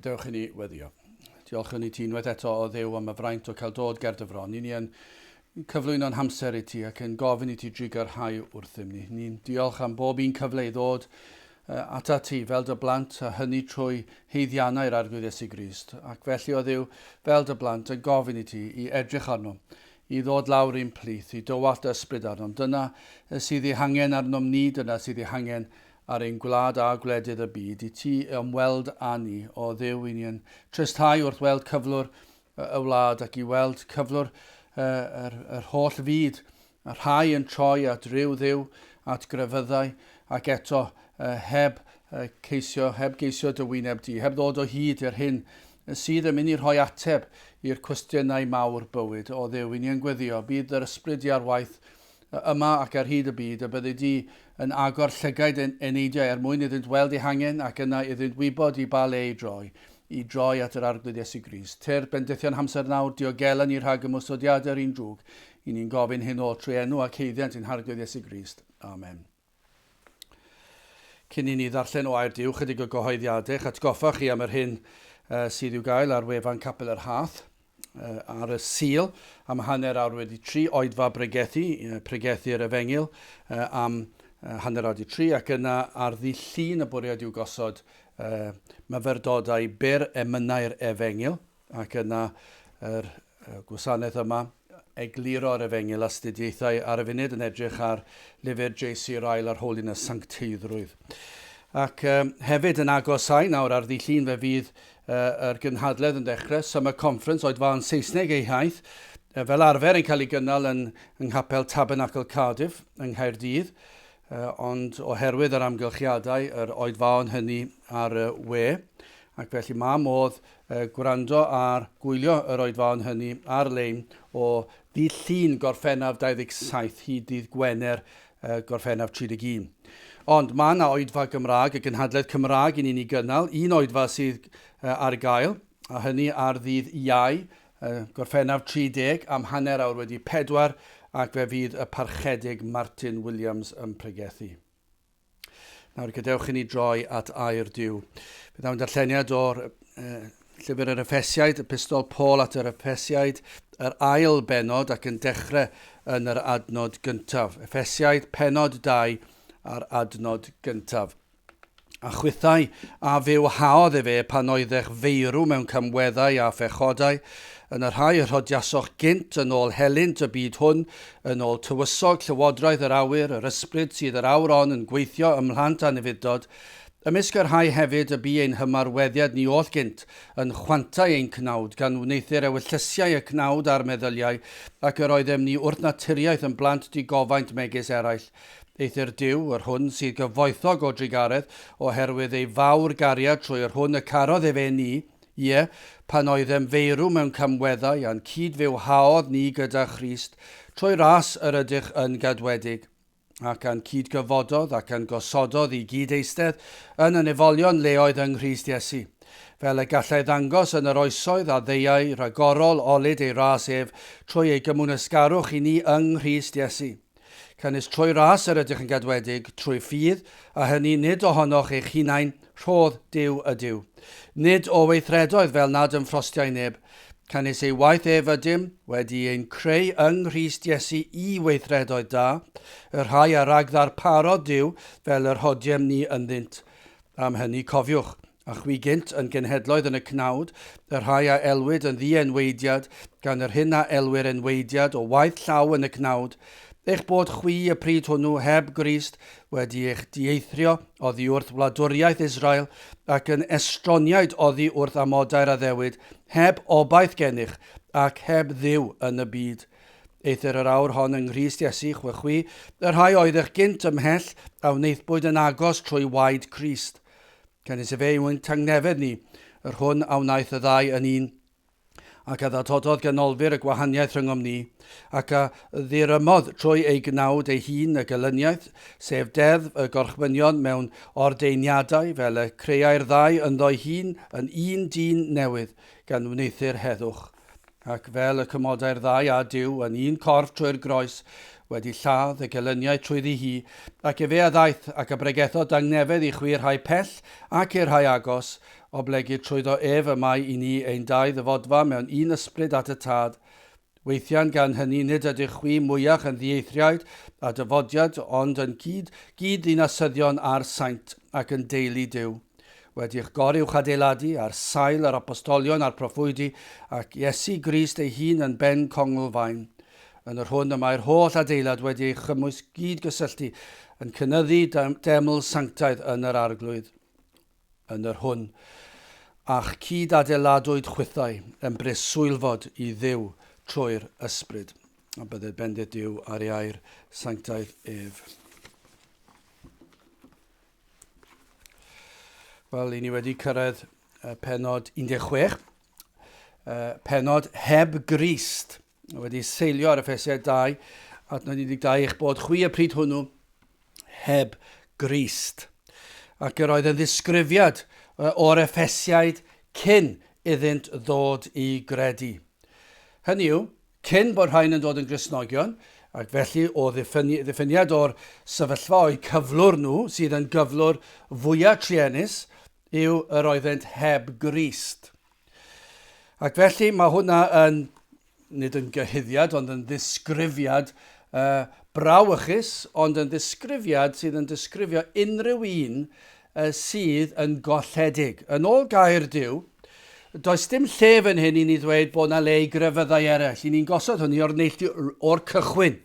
Gadewch i ni weddio. Diolch yn i ti unwaith eto o Dduw am y fraint o cael dod ger dy fron. I ni yn cyflwyno'n hamser i ti ac yn gofyn i ti drugarhau wrthym ni. Ni'n diolch am bob un cyfle i ddod ata ti fel dy blant a hynny trwy haeddiannau'r Arglwydd Iesu Grist. Ac felly o Dduw, fel dy blant, yn gofyn i ti i edrych arnom, i ddod lawr i'n plith, i dywallt dy ysbryd arnom. Dyna sydd ei hangen arnom ni, dyna sydd ei hangen ar ein gwlad a gwledydd y byd, i ti ymweld â ni, o Dduw, i ni yn tristhau wrth weld cyflwr y wlad ac i weld cyflwr yr, yr holl fyd, a rhai yn troi at ryw dduw, at grefyddau, ac eto heb ceisio, heb geisio dy wyneb di, heb ddod o hyd i'r hyn sydd yn mynd i rhoi ateb i'r cwestiynau mawr bywyd. O Dduw, i ni yn gweddio, bydd yr ysbryd di ar waith yma ac ar hyd y byd, y byddi di yn agor llygaid eneidiau er mwyn iddynt weld eu hangen ac yna iddynt wybod i ba le i droi, i droi at yr Arglwydd Iesu Grist. Tyrd, bendithion hamser nawr, diogela ni rhag ymosodiadau'r un drwg. I ni'n gofyn hyn oll trwy enw ac haeddiant ein Harglwydd Iesu Grist. Amen. Cyn i ni ddarllen o air Duw chydig o gyhoeddiadau, eich atgoffa chi am yr hyn uh, sydd i'w gael ar wefan Capel yr Hath uh, ar y Sul am 3:30 oedfa bregethu, uh, pregethu'r efengyl uh, am uh, 3:30 ac yna ar ddydd Llun y bwriad yw gosod uh, myfyrdodau byr emynau'r efengyl ac yna yr gwasanaeth yma, egluro'r Efengyl astudiaethau ar y funud yn edrych ar lyfr J.C. Ryle ar Holiness Sancteiddrwydd. Ac um, hefyd yn agosau nawr ar ddydd Llun fe fydd uh, yr gynhadledd yn dechrau, Summer Conference, oedfa yn Saesneg ei haith, fel arfer yn cael ei gynnal yn, yng Nghapel Tabernacle Cardiff yng Nghaerdydd, uh, ond oherwydd yr amgylchiadau, yr oedfaon hynny ar y we, ac felly mae modd gwrando ar gwylio yr oedfaon hynny ar-lein o ddydd Llun Gorffennaf 27 hyd ddydd Gwener Gorffennaf 31. Ond mae yna oedfa Gymraeg, y gynhadledd Cymraeg i ni'n ei gynnal, un oedfa sydd ar gael, a hynny ar ddydd Iau, Gorffennaf 30, am 4:30, ac fe fydd y Parchedig Martin Williams yn pregethu. Nawr gadewch i ni droi at air Duw. Fe ddawn darlleniad o'r uh, llyfr yr Effesiaid, epistol Paul at yr Effesiaid, yr ail benod ac yn dechrau yn yr adnod gyntaf. Effesiaid penod 2 a'r adnod gyntaf. A chwithau a fywhaodd efe pan oeddech feirw mewn camweddau a phechodau, yn y rhai y rhodiasoch gynt yn ôl helynt y byd hwn, yn ôl tywysog llywodraeth yr awyr, yr ysbryd sydd yr awr on yn gweithio ym mhlant anufudd-dod, ymysg y rhai hefyd y bu ein hymarweddiad ni oll gynt, yn chwantau ein cnawd, gan wneuthur ewyllysiau y cnawd a'r meddyliau, ac yr oeddem ni wrth naturiaeth yn blant digofaint megis eraill. Eithr Duw, yr hwn sydd gyfoethog o drugaredd, oherwydd ei fawr gariad trwy yr hwn y carodd efe ni, Ie, pan oeddem feirw mewn camweddau a'n cyd-fywhaodd ni gyda Christ, trwy ras yr ydych yn gadwedig, ac a'n cyd-gyfododd ac a'n gosododd i gyd-eistedd yn y nefolion leoedd yng Nghrist Iesu, fel y gallai ddangos yn yr oesoedd a ddeuai ragorol olud ei ras ef trwy ei gymwynasgarwch i ni yng Nghrist Iesu. Canys trwy ras yr ydych yn gadwedig, trwy ffydd, a hynny nid ohonoch eich hunain, rhodd Duw ydyw. Nid o weithredoedd fel nad ymffrostiai neb. Canys ei waith ef ydym, wedi ein creu yng Nghrist Iesu i weithredoedd da, y rhai a ragddarparodd Duw fel yr hodiem ni ynddynt. Am hynny cofiwch, A chwi gynt yn genhedloedd yn y cnawd, y rhai a elwid yn ddi-enwaediad gan yr hyn a elwir enwaediad o waith llaw yn y cnawd, eich bod chwi y pryd hwnnw heb Grist wedi eich dieithrio oddi wrth wladwriaeth Israel ac yn estroniaid oddi wrth amodau'r addewid, heb obaith gennych ac heb Dduw yn y byd. Eithr yr awr hon yng Nghrist Iesu, chwe chwi, y rhai oeddech gynt ymhell, a wnaethpwyd yn agos trwy waed Crist. Canys efe yw ein tangnefedd ni, yr hwn a wnaeth y ddau yn un, ac a ddatododd ganolfur y gwahaniaeth rhyngom ni, ac a ddirymodd trwy ei gnawd ei hun y gelyniaeth, sef deddf y gorchmynion mewn ordeiniadau, fel y creai'r ddau ynddo'i hun yn un dyn newydd, gan wneuthur heddwch. Ac fel y cymodai'r ddau â Duw yn un corff trwy'r groes, wedi lladd y gelyniau trwyddi hi, ac efe a ddaeth ac a bregethodd dangnefedd i chwi rhai pell ac i'r rhai agos, oblegid trwyddo ef y mae i ni ein dau ddyfodfa mewn un ysbryd at y Tad. Weithian gan hynny nid ydych chwi mwyach yn ddieithriaid a dyfodiad ond yn gyd gyd-ddinasyddion â'r saint ac yn deulu Duw. Wedi'ch goruwchadeiladu ar sail yr apostolion a'r proffwydi, ac Iesu Grist ei hun yn ben conglfaen, yn yr hwn y mae'r holl adeilad wedi ei chymwys gyd-gysylltu, yn cynyddu deml sanctaidd yn yr Arglwydd, yn yr hwn a'ch cyd-adeiladwyd chwithau yn breswylfod i Dduw trwy'r Ysbryd. A bydded bendith Duw ar ei air sanctaidd ef. Wel, i ni wedi cyrraedd penod 16, penod heb Grist, wedi seilio ar Effesiau 2, adnod 12, eich bod chwi y pryd hwnnw heb Grist. Ac yr oedd yn ddisgrifiad o'r Effesiaid cyn iddynt ddod i gredu. Hynny yw, cyn bod rhain yn dod yn Gristnogion, ac felly o ddiffiniad o'r sefyllfa o'u cyflwr nhw, sydd yn gyflwr fwyaf truenus, yw yr oeddent heb Grist. Ac felly mae hwnna yn, nid yn gyhuddiad, ond yn ddisgrifiad uh, brawychus, ond yn ddisgrifiad sydd yn disgrifio unrhyw un sydd yn golledig. Yn ôl gair Duw, does dim lle fan hyn i ni ddweud bod 'na le i grefyddau eraill. I ni'n gosod hynny o'r neilltu o'r cychwyn.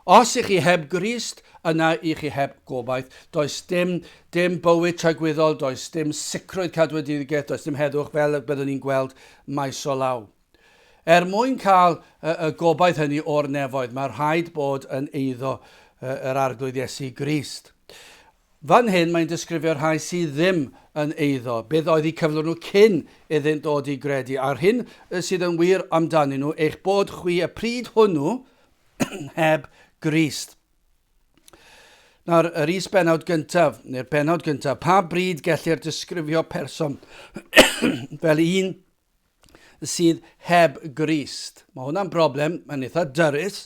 Os ych chi heb Grist, yna i chi heb gobaith. Does dim, dim bywyd tragwyddol, does dim sicrwydd cadwedigaeth, does dim heddwch fel y byddwn ni'n gweld maes o law. Er mwyn cael y, y gobaith hynny o'r nefoedd, mae rhaid bod yn eiddo yr Arglwydd Iesu Grist. Fan hyn mae'n disgrifio'r rhai sydd ddim yn eiddo, beth oedd eu cyflwr nhw cyn iddynt ddod i gredu, a'r hyn sydd yn wir amdanyn nhw, eich bod chwi y pryd hwnnw heb Grist. Nawr, yr is-bennawd gyntaf, neu'r bennawd gyntaf, pa bryd gellir disgrifio person fel un sydd heb Grist? Mae hwnna'n broblem, mae'n eitha dyrys.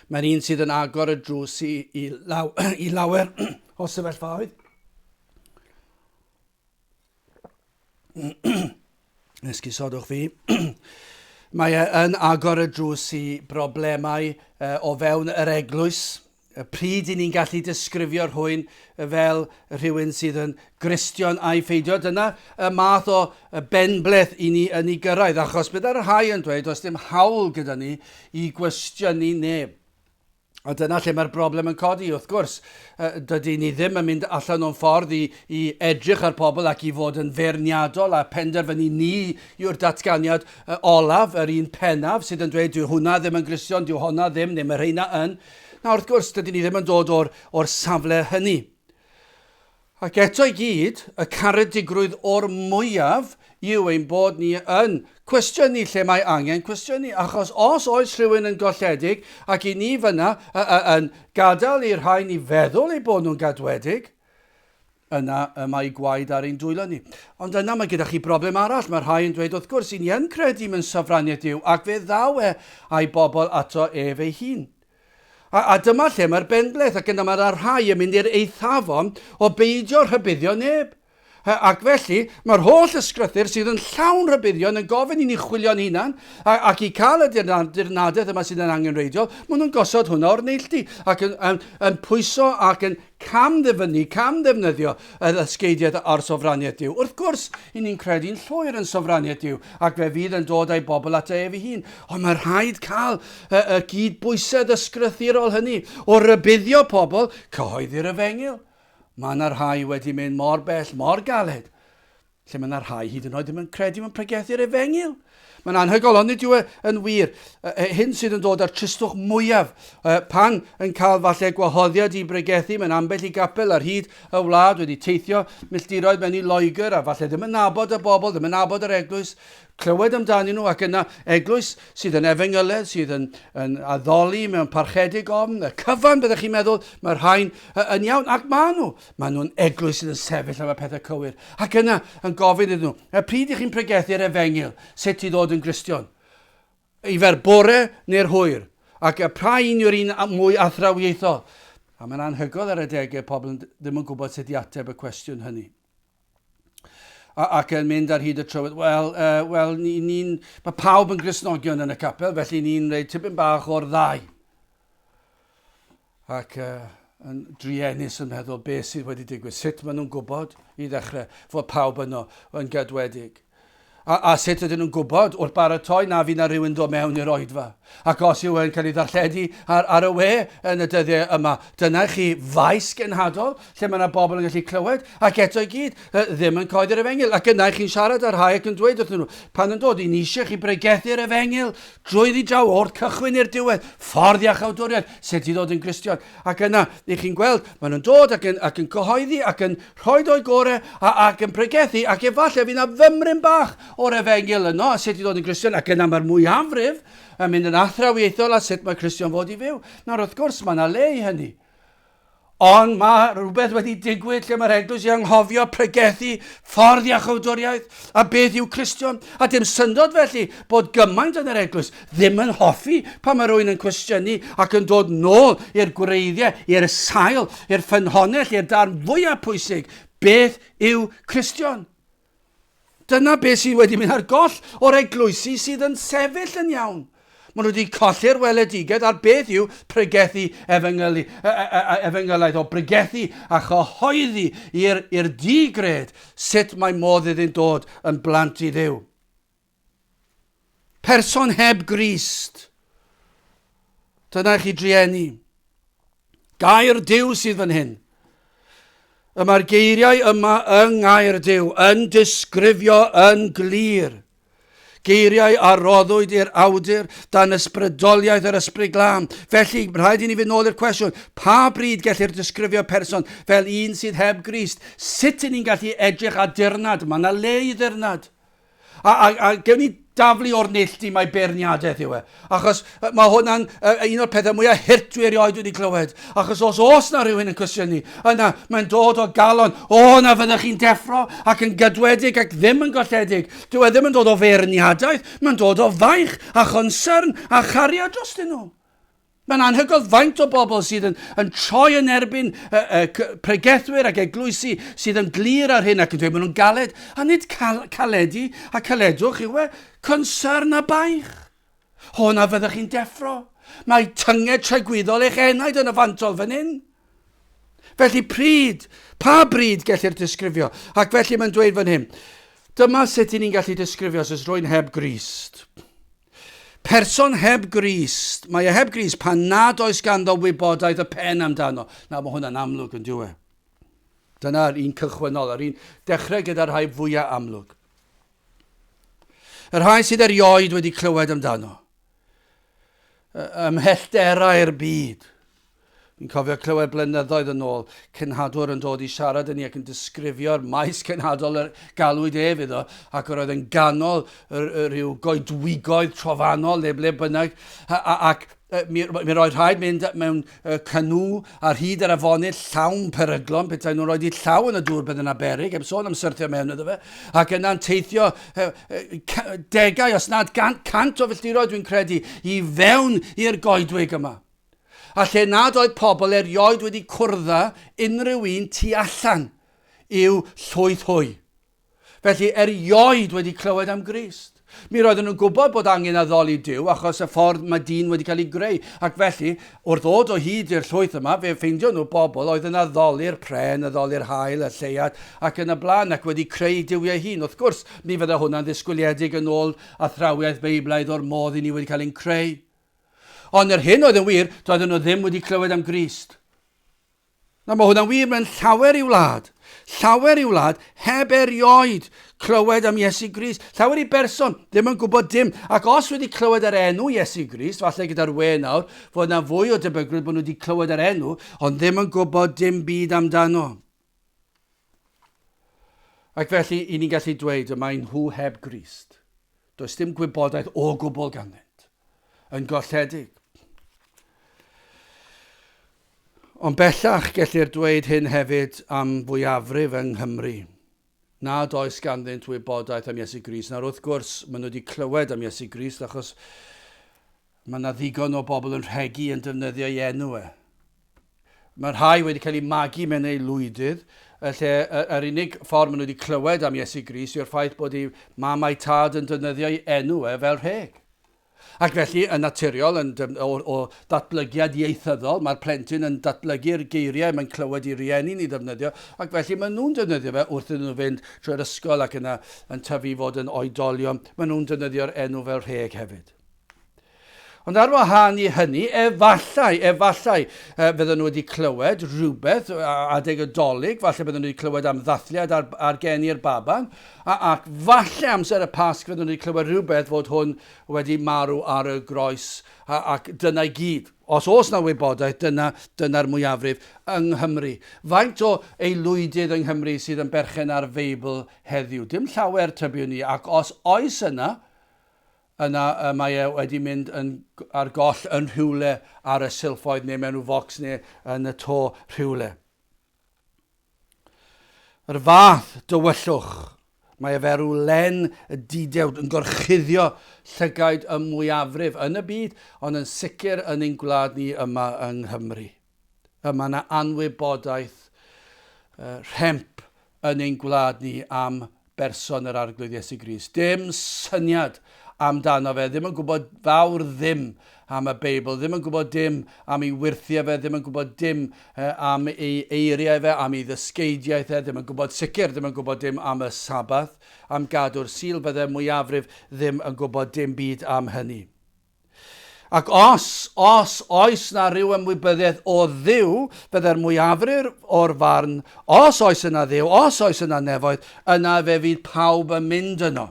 Mae'n un sydd yn agor y drws i, i, law, i lawer o sefyllfaoedd. Esgusodwch fi. Mae e yn agor y drws i broblemau o fewn yr eglwys Y pryd i ni'n gallu disgrifio rhywun fel rhywun sydd yn Gristion a'i pheidio, dyna y math o benbleth i ni yn ei gyrraedd, achos byddai'r rhai yn dweud does dim hawl gyda ni i gwestiynu neb. A dyna lle mae'r broblem yn codi, wrth gwrs. Dydy ni ddim yn mynd allan o'n ffordd i, i edrych ar pobl ac i fod yn feirniadol a penderfynu ni yw'r datganiad olaf, yr un pennaf, sydd yn dweud dyw hwnna ddim yn Gristion, dyw honna ddim, neu mae rheina yn. Nawr, wrth gwrs, dydyn ni ddim yn dod o'r, or safle hynny. Ac eto i gyd, y caredigrwydd o'r mwyaf yw ein bod ni yn cwestiynu lle mae angen cwestiynu, achos os oes rhywun yn golledig ac i ni fyna yn gadael i'r rhai ni feddwl eu bod nhw'n gadwedig, yna y mae gwaed ar ein dwylo ni. Ond yna mae gyda chi broblem arall. Mae rhai yn dweud, wrth gwrs, i ni yn credu mewn sofraniaeth Duw, ac fe ddaw e a'i bobl ato ef ei hun. A, a dyma lle mae'r benbleth, ac yna mae'r rhai yn mynd i'r eithafon o beidio rhybuddio neb. Ac felly, mae'r holl ysgrythur sydd yn llawn rhybuddion yn gofyn i ni chwilio'n hunan, ac i cael y dirnadaeth yma sydd yn angenrheidiol, maen nhw'n gosod hwnna o'r neilltu, ac yn, yn, yn pwyso ac yn cam-ddyfynnu, cam-ddefnyddio y ddysgeidiaeth a'r sofraniaeth Duw. Wrth gwrs, i ni'n credu'n llwyr yn sofraniaeth Duw, ac fe fydd yn dod â'i bobl ato ef ei hun. Ond mae rhaid cael y, y gyd-bwysedd ysgrythurol hynny o rybuddio pobl, cyhoeddi'r efengyl. Mae yna rhai wedi mynd mor bell, mor galed, lle mae yna rhai hyd yn oed ddim yn credu mewn pregethu'r efengyl. Mae'n anhygoel, ond nid yw e yn wir. Hyn sydd yn dod â'r tristwch mwyaf pan yn cael falle gwahoddiad i bregethu mewn ambell i gapel ar hyd y wlad, wedi teithio milltiroedd mewn i Loegr a falle ddim yn nabod y bobl, ddim yn nabod yr eglwys, clywed amdanyn nhw ac yna eglwys sydd yn efengyledd, sydd yn, yn addoli mewn parchedig ofn, y cyfan byddech chi'n meddwl, mae'r rhain yn iawn, ac maen nhw. Maen nhw'n eglwys sydd yn sefyll am y pethau cywir. Ac yna, yn gofyn iddyn nhw, y pryd i chi'n pregethu'r efengyl, sut i ddod yn Gristion? Ifer bore neu'r hwyr? Ac y pa un yw'r un mwy athrawiaethol? A mae'n anhygoel ar adegau pobl ddim yn gwybod sut i ateb y cwestiwn hynny. A, ac yn mynd ar hyd y trywydd, wel, uh, wel ni, ni, mae pawb yn Gristnogion yn y capel, felly ni'n rhaid tipyn bach o'r ddau. Ac uh, yn druenus yn meddwl beth sydd wedi digwydd, sut maen nhw'n gwybod i ddechrau fod pawb yno yn gadwedig. A, a sut ydyn nhw'n gwybod wrth baratoi na fydd na rhywun dod mewn i'r oedfa. Ac os yw e'n cael ei ddarlledu ar, ar y we yn y dyddiau yma, dyna chi faes genhadol lle mae yna bobl yn gallu clywed, ac eto i gyd, ddim yn coeddi'r efengyl. Ac yna chi'n siarad â rhai ac yn dweud wrthyn nhw, pan yn dod, i ni eisiau chi bregethu'r efengyl drwyddi draw o'r cychwyn i'r diwedd, ffordd iachawdwriaeth, sut i ddod yn Gristion. Ac yna, i chi'n gweld, maen nhw'n dod ac yn, ac yn cyhoeddi ac yn rhoi o'i gore a, ac yn pregethu ac efallai fydd yna fymryn bach o'r efengyl yno a sut i ddod yn Gristion ac yna mae'r mwyafrif yn mynd yn athrawiaethol a sut mae Cristion fod i fyw. Nawr wrth gwrs mae yna le i hynny. Ond mae rhywbeth wedi digwydd lle mae'r eglwys i anghofio pregethu ffordd iachawdwriaeth a beth yw Cristion. A dim syndod felly bod gymaint yn yr eglwys ddim yn hoffi pan mae rhywun yn cwestiynu ac yn dod nôl i'r gwreiddiau, i'r sail, i'r ffynhonnell, i'r darn fwyaf pwysig. Beth yw Cristion? Dyna beth sydd wedi mynd ar goll o'r eglwysi sydd yn sefyll yn iawn. Maen nhw wedi colli'r weledigaeth ar beth yw pregethu efengylu, e, e, e, efengylaidd o bregethu a chyhoeddi i'r di-gred sut mae modd iddynt dod yn blant i Dduw. Person heb Grist. Dyna chi drueni. Gair Duw sydd fan hyn. Y mae'r geiriau yma yng Ngair Duw yn disgrifio yn glir. Geiriau a roddwyd i'r awdur dan ysbrydoliaeth yr Ysbryd Glân. Felly, rhaid i ni fynd nôl i'r cwestiwn, pa bryd gellir disgrifio person fel un sydd heb Grist? Sut i ni'n gallu edrych ar dirnad? Mae yna le i ddirnad. A, a, a gewn ni daflu o'r neilltu mai beirniadaeth yw e. Achos mae hwnna'n un o'r pethau mwyaf hurt dwi erioed wedi clywed. Achos os oes na rhywun yn cwestiynu, yna mae'n dod o galon, o na fyddech chi'n deffro ac yn gadwedig ac ddim yn golledig. Dyw e ddim yn dod o feirniadaeth, mae'n dod o faich a chonsern a chariad drostyn nhw. Mae'n anhygoel faint o bobl sydd yn, yn troi yn erbyn uh, uh, pregethwyr ac eglwysi sydd yn glir ar hyn ac yn dweud maen nhw'n galed. A nid cal, caledu a caledwch yw e, concern a baich. Hwn a fyddech chi'n deffro. Mae tynged tragwyddol eich enaid yn y fantol fan hyn. Felly pryd, pa bryd gellir disgrifio? Ac felly mae'n dweud fan hyn, dyma sut i ni'n gallu disgrifio os oes rwy'n heb Grist. Person heb Grist. Mae e heb Grist pan nad oes ganddo wybodaeth y pen amdano. Nawr, mae hwnna'n amlwg yn dyw e. Dyna'r un cychwynnol, yr un dechrau gyda'r rhai fwyaf amlwg. Y rhai sydd erioed wedi clywed amdano. Ymhellterau'r byd. Fi'n cofio clywed blynyddoedd yn ôl cenhadwr yn dod i siarad â ni ac yn disgrifio'r maes cenhadol y galwyd ef iddo, ac yr oedd yn ganol rhyw goedwigoedd trofannol neu ble bynnag, ac mi, mi roedd rhaid mynd mewn canŵ ar hyd yr afonydd llawn peryglon, petai nhw'n rhoi llaw yn y dŵr bydd yna berig, heb sôn am syrthio mewn iddo fe, ac yna'n teithio degau, os nad cant o filltiroedd dwi'n credu, i fewn i'r goedwig yma. A lle nad oedd pobl erioed wedi cwrdd â unrhyw un tu allan i'w llwyth hwy. Felly, erioed wedi clywed am Grist. Mi roedden nhw'n gwybod bod angen addoli Duw achos y ffordd mae dyn wedi cael ei greu. Ac felly, wrth ddod o hyd i'r llwyth yma, fe ffeindion nhw bobl oedd yn addoli'r pren, addoli'r haul, y lleuad, ac yn y blaen, ac wedi creu duwiau hun. Wrth gwrs, mi fydde hwnna'n ddisgwyliedig yn ôl athrawiaeth Beiblaidd o'r modd i ni wedi cael ein creu. Ond yr hyn oedd yn wir, doedden nhw ddim wedi clywed am Grist. Na, mae hwnna'n wir mewn llawer i wlad. Llawer i wlad heb erioed clywed am Iesu Grist. Llawer i berson ddim yn gwybod dim. Ac os wedi clywed yr enw Iesu Grist, falle gyda'r we nawr, fod yna fwy o debygrwydd bod nhw wedi clywed yr enw, ond ddim yn gwybod dim byd amdano. Ac felly, i ni'n gallu dweud y mae nhw heb Grist. Does dim gwybodaeth o gwbl ganddynt. Yn golledig. Ond bellach gellir dweud hyn hefyd am fwyafrif yng Nghymru, nad oes ganddynt wybodaeth am Iesu Grist. Nawr wrth gwrs, maen nhw wedi clywed am Iesu Grist achos Mae yna ddigon o bobl yn rhegi yn defnyddio ei enw e. Mae rhai wedi cael eu magu mewn aelwydydd, y lle yr unig ffordd maen nhw wedi clywed am Iesu Grist yw'r ffaith bod eu mam a'i tad yn defnyddio ei enw e fel rheg. Ac felly, yn naturiol, yn, o, o ddatblygiad ieithyddol, mae'r plentyn yn datblygu'r geiriau mae'n clywed i rieni'n ei ddefnyddio, ac felly maen nhw'n defnyddio fe wrth iddyn nhw fynd trwy'r ysgol ac yna yn tyfu i fod yn oedolion, maen nhw'n defnyddio'r enw fel rheg hefyd. Ond ar wahân i hynny, efallai, efallai, uh, fydden nhw wedi clywed rhywbeth adeg y dolyg, falle bydden nhw wedi clywed am ddathliad ar, ar geni'r baban, a, ac falle amser y Pasg fydden nhw wedi clywed rhywbeth fod hwn wedi marw ar y groes, a, ac dyna i gyd. Os oes na wybodaeth, dyna, dyna'r mwyafrif yng Nghymru. Faint o aelwydydd yng Nghymru sydd yn berchen ar Feibl heddiw? Dim llawer, tybiwn i, ac os oes yna, yna y mae e wedi mynd yn, ar goll yn rhywle ar y silffoedd neu mewn rhyw focs neu yn y to rhywle. Yr fath dywyllwch, mae e fel rhyw len y didew yn gorchuddio llygaid y mwyafrif yn y byd, ond yn sicr yn ein gwlad ni yma yng Nghymru. Y mae yna anwybodaeth rhemp yn ein gwlad ni am berson yr Arglwydd Iesu Grist. Dim syniad amdano fe, ddim yn gwybod fawr ddim am y Beibl, ddim yn gwybod dim am ei wyrthiau fe, ddim yn gwybod dim am ei eiriau fe, am ei ddysgeidiaeth e, ddim yn gwybod sicr, ddim yn gwybod dim am y Sabath, am gadw'r Sul, bydde mwyafrif ddim yn gwybod dim byd am hynny. Ac os, os oes 'na ryw ymwybyddiaeth o Dduw, bydde'r mwyafrif o'r farn, os oes yna Dduw, os oes yna nefoedd, yna fe fydd pawb yn mynd yno.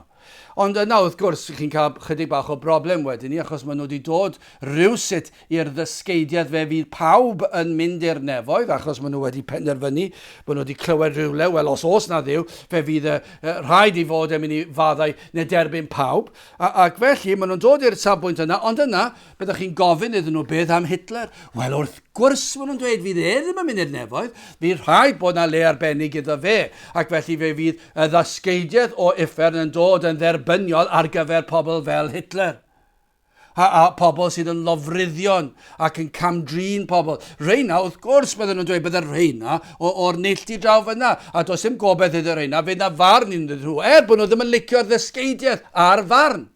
Ond yna, wrth gwrs, chi'n cael chydig bach o broblem wedyn ni, achos maen nhw wedi dod rhywsut i'r ddysgeidiaeth fe fydd pawb yn mynd i'r nefoedd, achos maen nhw wedi penderfynu, maen nhw wedi clywed rhywle, wel, os oes na Dduw, fe fydd y, rhaid i fod yn mynd i faddau neu derbyn pawb. A, ac felly, maen nhw'n dod i'r safbwynt yna, ond yna, byddwch chi'n gofyn iddyn nhw beth am Hitler. Wel, wrth gwrs, maen nhw'n dweud, fydd e ddim yn mynd i'r nefoedd, fydd rhaid bod yna le arbennig iddo fe. Ac felly fe fydd y ddysgeidiaeth o uffern yn dod yn dderbyniol ar gyfer pobl fel Hitler. A, a pobl sydd yn lofruddion ac yn cam-drin pobl. Rheina, wrth gwrs, bydden nhw'n dweud bydde rheina o'r neilltu draw fyna, a does dim gobaith iddo rheina, fydd na farn iddyn nhw, er bod nhw ddim yn licio'r ddysgeidiaeth a'r farn.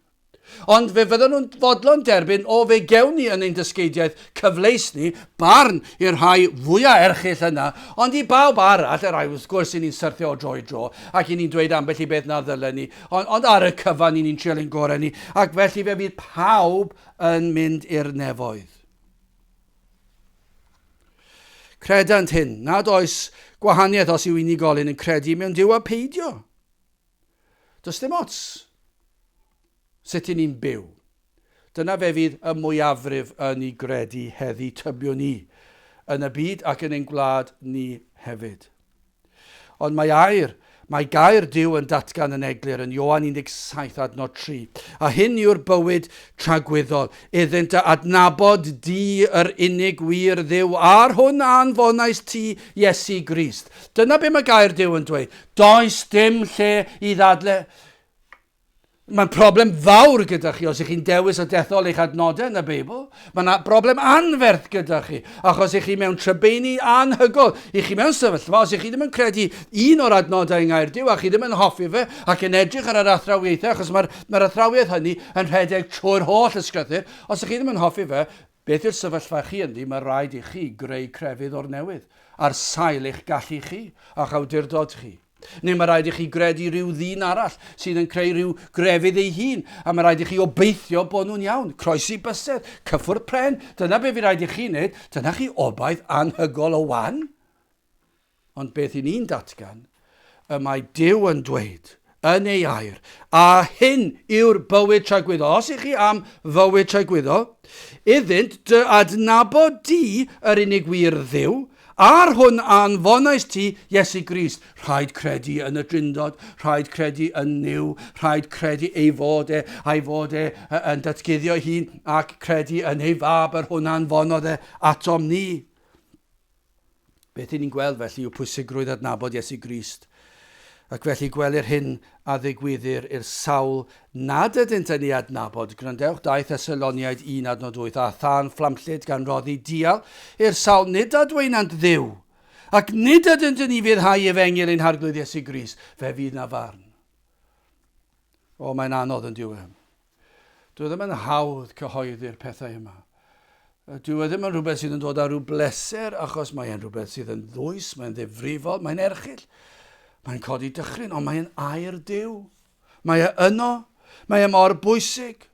Ond fe fydden nhw'n fodlon derbyn, o fe gewn ni yn ein dysgeidiaeth cyfleus ni, barn i'r rhai fwyaf erchyll yna, ond i bawb arall, y rhai wrth gwrs i ni'n syrthio o dro i dro, ac i ni'n dweud ambell i beth na ddylen ni, Ond, ond ar y cyfan, ni'n trial ein gorau ni, ac felly fe fydd pawb yn mynd i'r nefoedd. Credant hyn, nad oes gwahaniaeth os yw unigolyn yn credu mewn Duw a peidio. Does dim ots sut i ni'n byw. Dyna fe fydd y mwyafrif yn ei gredu heddi, tybiwn i, yn y byd ac yn ein gwlad ni hefyd. Ond mae air, mae gair Duw yn datgan yn eglur yn Ioan 17 adnod 3. A hyn yw'r bywyd tragwyddol, iddynt dy adnabod di yr unig wir Dduw, a'r hwn a anfonais ti, Iesu Grist. Dyna be mae gair Duw yn dweud. Does dim lle i ddadle. Mae'n problem fawr gyda chi os ych chi'n dewis a dethol eich adnodau yn y Beibl. Mae yna broblem anferth gyda chi, achos ych chi mewn trybeini anhygol. Ych chi mewn sefyllfa, os ych chi ddim yn credu un o'r adnodau yng Ngair Duw, a chi ddim yn hoffi fe, ac yn edrych ar yr athrawiaethau, achos mae'r mae athrawiaeth hynny yn rhedeg trwy'r holl ysgrythur, os ych chi ddim yn hoffi fe, beth yw'r sefyllfa chi ynddi? Mae rhaid i chi greu crefydd o'r newydd, ar sail eich gallu chi a'ch awdurdod chi. Neu mae rhaid i chi gredu rhyw ddyn arall sydd yn creu rhyw grefydd ei hun, a mae rhaid i chi obeithio bod nhw'n iawn. Croesi bysedd, cyffwrdd pren, dyna be fi rhaid i chi wneud. Dyna chi obaith anhygol o wan. Ond beth i ni'n datgan, y mae Duw yn dweud yn ei air, a hyn yw'r bywyd tragwyddol. Os ych chi am fywyd tragwyddol, iddynt dy adnabod di yr unig wir Dduw, A'r hwn a anfonais ti, Iesu Grist. Rhaid credu yn y Drindod, rhaid credu yn Nuw, rhaid credu ei fod e, a'i fod e yn datguddio ei hun, ac credu yn ei fab, yr hwn a anfonodd e atom ni. Beth i ni'n gweld felly yw pwysigrwydd adnabod Iesu Grist. Ac felly gwelir hyn a ddigwyddir i'r sawl nad ydynt yn ei adnabod. Gwrandewch, daeth Thessaloniaid 1 adnod 8, a thân fflamllyd gan roddi dial i'r sawl nid adwaenant Dduw, ac nid ydynt yn ufuddhau efengyl ein Harglwydd Iesu Grist, fe fydd na farn. O, mae'n anodd yn dyw e. Dyw e ddim yn hawdd cyhoeddi'r pethau yma. Dyw e ddim yn rhywbeth sydd yn dod â rhyw bleser achos mae e'n rhywbeth sydd yn ddwys, mae'n ddifrifol, mae'n erchyll. Mae'n codi dychryn, ond mae'n air Duw. Mae e yno, mae e mor bwysig.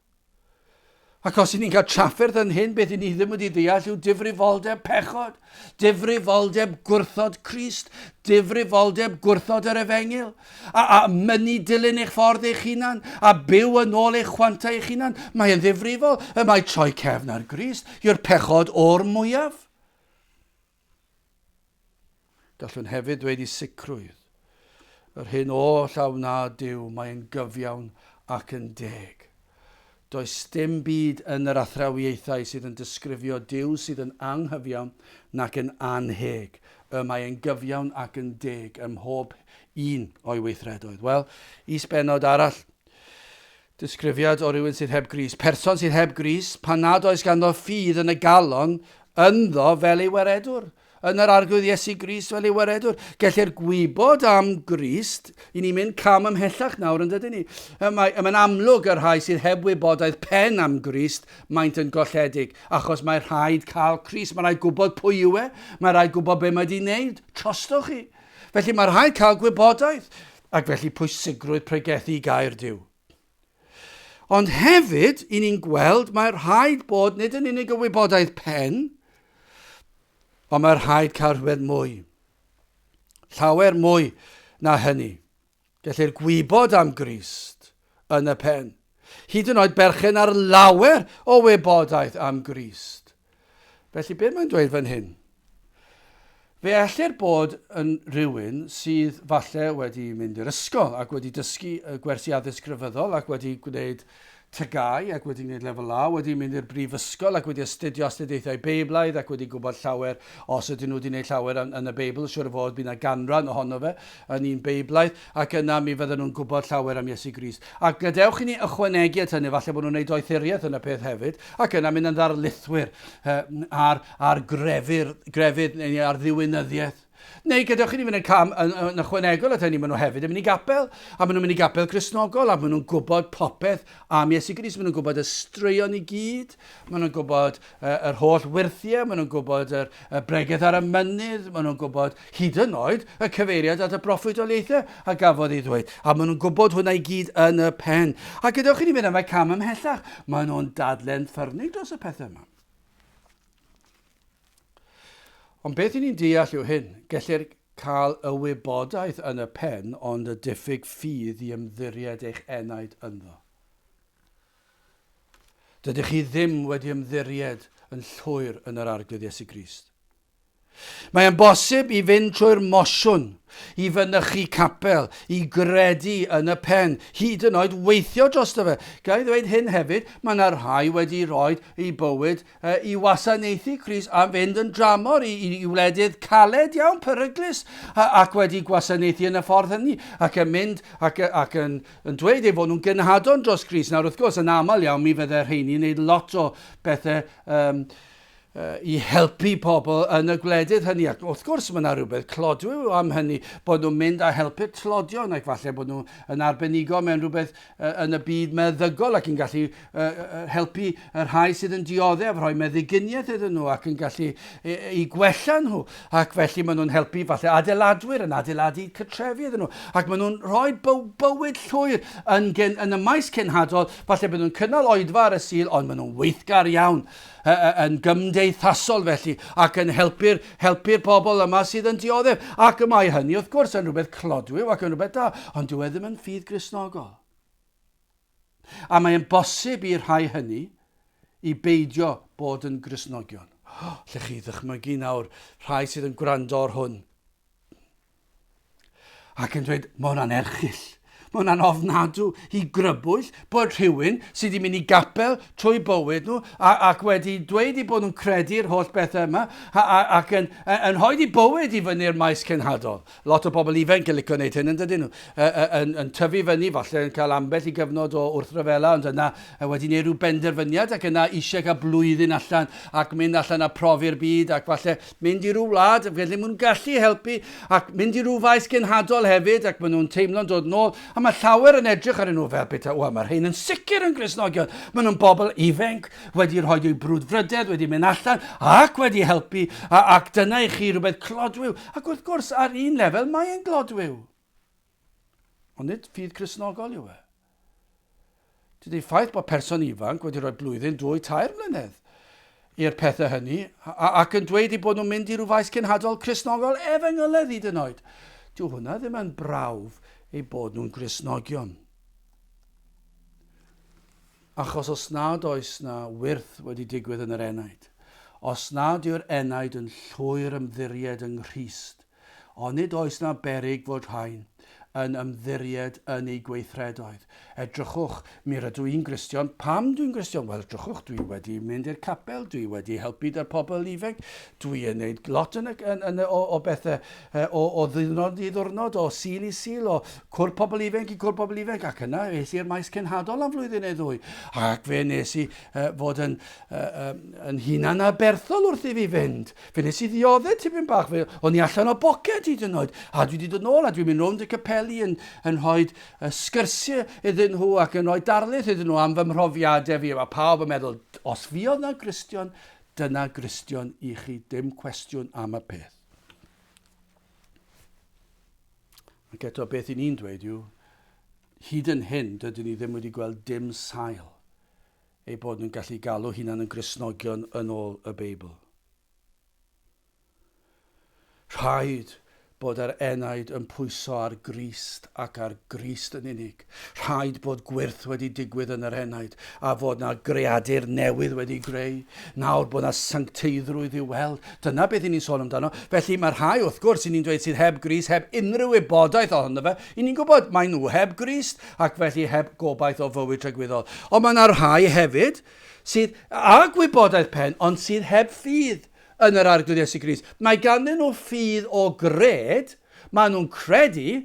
Ac os y'n ni'n cael trafferth yn hyn, beth y'n ni ddim wedi ddeall yw difrifoldeb pechod, difrifoldeb gwrthod Crist, difrifoldeb gwrthod yr efengyl, a, a mynnu dilyn eich ffordd eich hunan, a byw yn ôl eich chwantau eich hunan. Mae'n ddifrifol, y mae troi cefn ar Grist yw'r pechod o'r mwyaf. Gallwn hefyd ddweud i sicrwydd, yr hyn oll a wna Duw, mae'n gyfiawn ac yn deg. Does dim byd yn yr athrawiaethau sydd yn disgrifio Duw sydd yn anghyfiawn nac yn annheg. Y mae e'n gyfiawn ac yn deg ym mhob un o'i weithredoedd. Wel, is-bennod arall. Disgrifiad o rywun sydd heb Grist. Person sydd heb Grist, pan nad oes ganddo ffydd yn y galon ynddo fel ei waredwr. Yn yr Arglwydd Iesu Grist fel ei waredwr. Gellir gwybod am Grist, i ni'n mynd cam ymhellach nawr yn dydyn ni. Mae, mae'n amlwg y rhai sydd heb wybodaeth pen am Grist, maent yn golledig, achos mae rhaid cael Crist, mae rhaid gwybod pwy yw e, mae rhaid gwybod be mae wedi wneud trostoch chi. Felly mae rhaid cael gwybodaeth, ac felly pwysigrwydd pregethu gair Duw. Ond hefyd, i ni'n gweld, mae rhaid bod nid yn unig y wybodaeth pen, ond mae rhaid cael rhywbeth mwy. Llawer mwy na hynny. Gellir gwybod am Grist yn y pen. Hyd yn oed berchen ar lawer o wybodaeth am Grist. Felly, beth mae'n dweud fan hyn? Fe ellir bod yn rhywun sydd falle wedi mynd i'r ysgol ac wedi dysgu gwersi addysg grefyddol ac wedi gwneud TGAU ac wedi gwneud lefel A, wedi mynd i'r brifysgol ac wedi astudio astudiaethau Beiblaidd ac wedi gwybod llawer, os ydyn nhw wedi gwneud llawer yn, yn y Beibl, siwr o fod bydd yna ganran ohono fe yn un Beiblaidd, ac yna mi fydden nhw'n gwybod llawer am Iesu Grist. A gadewch i ni ychwanegu at hynny, falle bod nhw'n gwneud doethuriaeth yn y peth hefyd, ac yna mynd yn ddarlithwyr ar, ar grefydd, grefydd neu ar ddiwinyddiaeth. Neu gadewch i ni fynd yn cam yn, yn ychwanegol at hynny, maen nhw hefyd yn mynd i gapel, a maen nhw'n mynd i gapel Gristnogol, a maen nhw'n gwybod popeth am Iesu Grist, maen nhw'n gwybod y straeon i gyd, maen nhw'n gwybod uh, yr holl wyrthiau, maen nhw'n gwybod yr, y bregeth ar y mynydd, maen nhw'n gwybod hyd yn oed y cyfeiriad at y broffwydoliaethau a gafodd ei ddweud, a maen nhw'n gwybod hwnna i gyd yn y pen. A gadewch i ni fynd am y cam ymhellach, maen nhw'n dadle'n ffyrnig dros y pethau yma. Ond beth i ni'n deall yw hyn, gellir cael y wybodaeth yn y pen ond y diffyg ffydd i ymddiried eich enaid ynddo. Dydych chi ddim wedi ymddiried yn llwyr yn yr Arglwydd Iesu Grist. Mae'n bosib i fynd trwy'r mosiwn, i fynychu capel, i gredu yn y pen, hyd yn oed weithio drosto fe. Ga i ddweud hyn hefyd, mae yna rhai wedi rhoi eu bywyd i wasanaethu Crist a fynd yn dramor i, i, i wledydd caled iawn, peryglus, ac wedi gwasanaethu yn y ffordd hynny, ac yn mynd ac, ac yn, yn dweud ei fod nhw'n genhadon dros Grist. Nawr, wrth gwrs, yn aml iawn, mi fydde rheini'n gwneud lot o bethau um, i helpu pobl yn y gwledydd hynny. Ac wrth gwrs mae yna rhywbeth clodwiw am hynny, bod nhw'n mynd a helpu'r tlodion ac falle bod nhw yn arbenigo mewn rhywbeth yn y byd meddygol ac yn gallu helpu y rhai sydd yn dioddef, rhoi meddyginiaeth iddyn nhw ac yn gallu i gwella nhw. Ac felly maen nhw'n helpu falle adeiladwyr yn adeiladu cytrefi iddyn nhw. Ac maen nhw'n rhoi bywyd llwyr yn, gen, yn y maes cenhadol. Falle bod nhw'n cynnal oedfa ar y Sul, ond maen nhw'n weithgar iawn yn gymdeithasol felly, ac yn helpu'r helpu pobl yma sydd yn dioddef. Ac y mae hynny, wrth gwrs, yn rhywbeth clodwiw ac yn rhywbeth da, ond dyw e ddim yn ffydd Gristnogol. A mae'n bosib i'r rhai hynny i beidio bod yn Gristnogion. Oh, lle chi ddychmygu nawr rhai sydd yn gwrando ar hwn ac yn dweud, mae hwnna'n erchyll. Mae hwnna'n ofnadw i grybwyll bod rhywun sydd wedi mynd i gapel trwy bywyd nhw a, ac wedi dweud eu bod nhw'n credu'r holl bethau yma a, a, ac yn, yn rhoi eu bywyd i fyny'r maes cenhadol. Lot o bobl ifanc yn licio wneud hyn yn dydyn nhw? Yn, yn tyfu fyny, falle yn cael ambell i gyfnod o wrthryfela, ond yna wedi gwneud rhyw benderfyniad ac yna eisiau cael blwyddyn allan ac mynd allan a profi'r byd ac falle mynd i ryw wlad, felly maen nhw'n gallu helpu ac mynd i ryw faes genhadol hefyd ac maen nhw'n teimlo'n dod nôl a mae llawer yn edrych arnyn nhw fel pethau, wel mae'r rhain yn sicr yn Gristnogion, maen nhw'n bobl ifanc wedi rhoi eu brwdfrydedd, wedi mynd allan ac wedi helpu a, ac dyna i chi rhywbeth clodwiw ac wrth gwrs ar un lefel mae'n glodwiw. Ond nid ffydd Cristnogol yw e. Dydy ffaith bod person ifanc wedi rhoi blwyddyn, dwy, tair mlynedd i'r pethau hynny ac yn dweud eu bod nhw'n mynd i ryw faes cenhadol Cristnogol efengylaidd hyd yn oed. Dyw hwnna ddim yn brawf eu bod nhw'n Gristnogion. Achos os nad oes na wyrth wedi digwydd yn yr enaid, os nad yw'r enaid yn llwyr ymddiried yng Nghrist, Onid oes 'na beryg fod rhain yn ymddiried yn eu gweithredoedd? Edrychwch, mi rydw i'n Gristion. Pam dwi'n Gristion? Wel, edrychwch, dwi wedi mynd i'r capel, dwi wedi helpu 'da'r pobl ifanc, dwi yn neud lot yn y, yn, yn, o, o bethau, o, o ddiwrnod i ddiwrnod, o Sul i Sul, o cwrdd pobl ifanc i cwrdd pobl ifanc, ac yna es i'r maes cenhadol am flwyddyn neu ddwy, ac fe nes i uh, fod yn, uh, yn hunan aberthol wrth i fi fynd. Fe nes i ddiodde tipyn bach, fe o'n i allan o boced hyd yn oed, a dwi wedi dod nôl a dwi'n mynd rownd y capeli yn, yn rhoi uh, sgyrsiau iddyn nhw ac yn rhoi darlith iddyn nhw am fy mhrofiadau fi. Mae pawb yn meddwl, os fi oedd na Gristion, dyna Gristion i chi, dim cwestiwn am y peth. Ac eto beth i ni'n dweud yw, hyd yn hyn dydyn ni ddim wedi gweld dim sail eu bod nhw'n gallu galw hunan yn Gristnogion yn ôl y Beibl. Rhaid bod yr enaid yn pwyso ar Grist ac ar Grist yn unig. Rhaid bod gwyrth wedi digwydd yn yr enaid a fod na greadur newydd wedi greu. Nawr bod na sancteiddrwydd i'w weld. Dyna beth i ni'n sôn amdano. Felly mae rhai wrth gwrs i ni'n dweud sydd heb Grist, heb unrhyw wybodaeth ohono fe. I ni'n gwybod mae nhw heb Grist ac felly heb gobaith o fywyd tragwyddol. Ond mae yna rhai hefyd sydd â gwybodaeth pen ond sydd heb ffydd yn yr Arglwydd Iesu Grist. Mae ganddyn nhw ffydd o gred, maen nhw'n credu,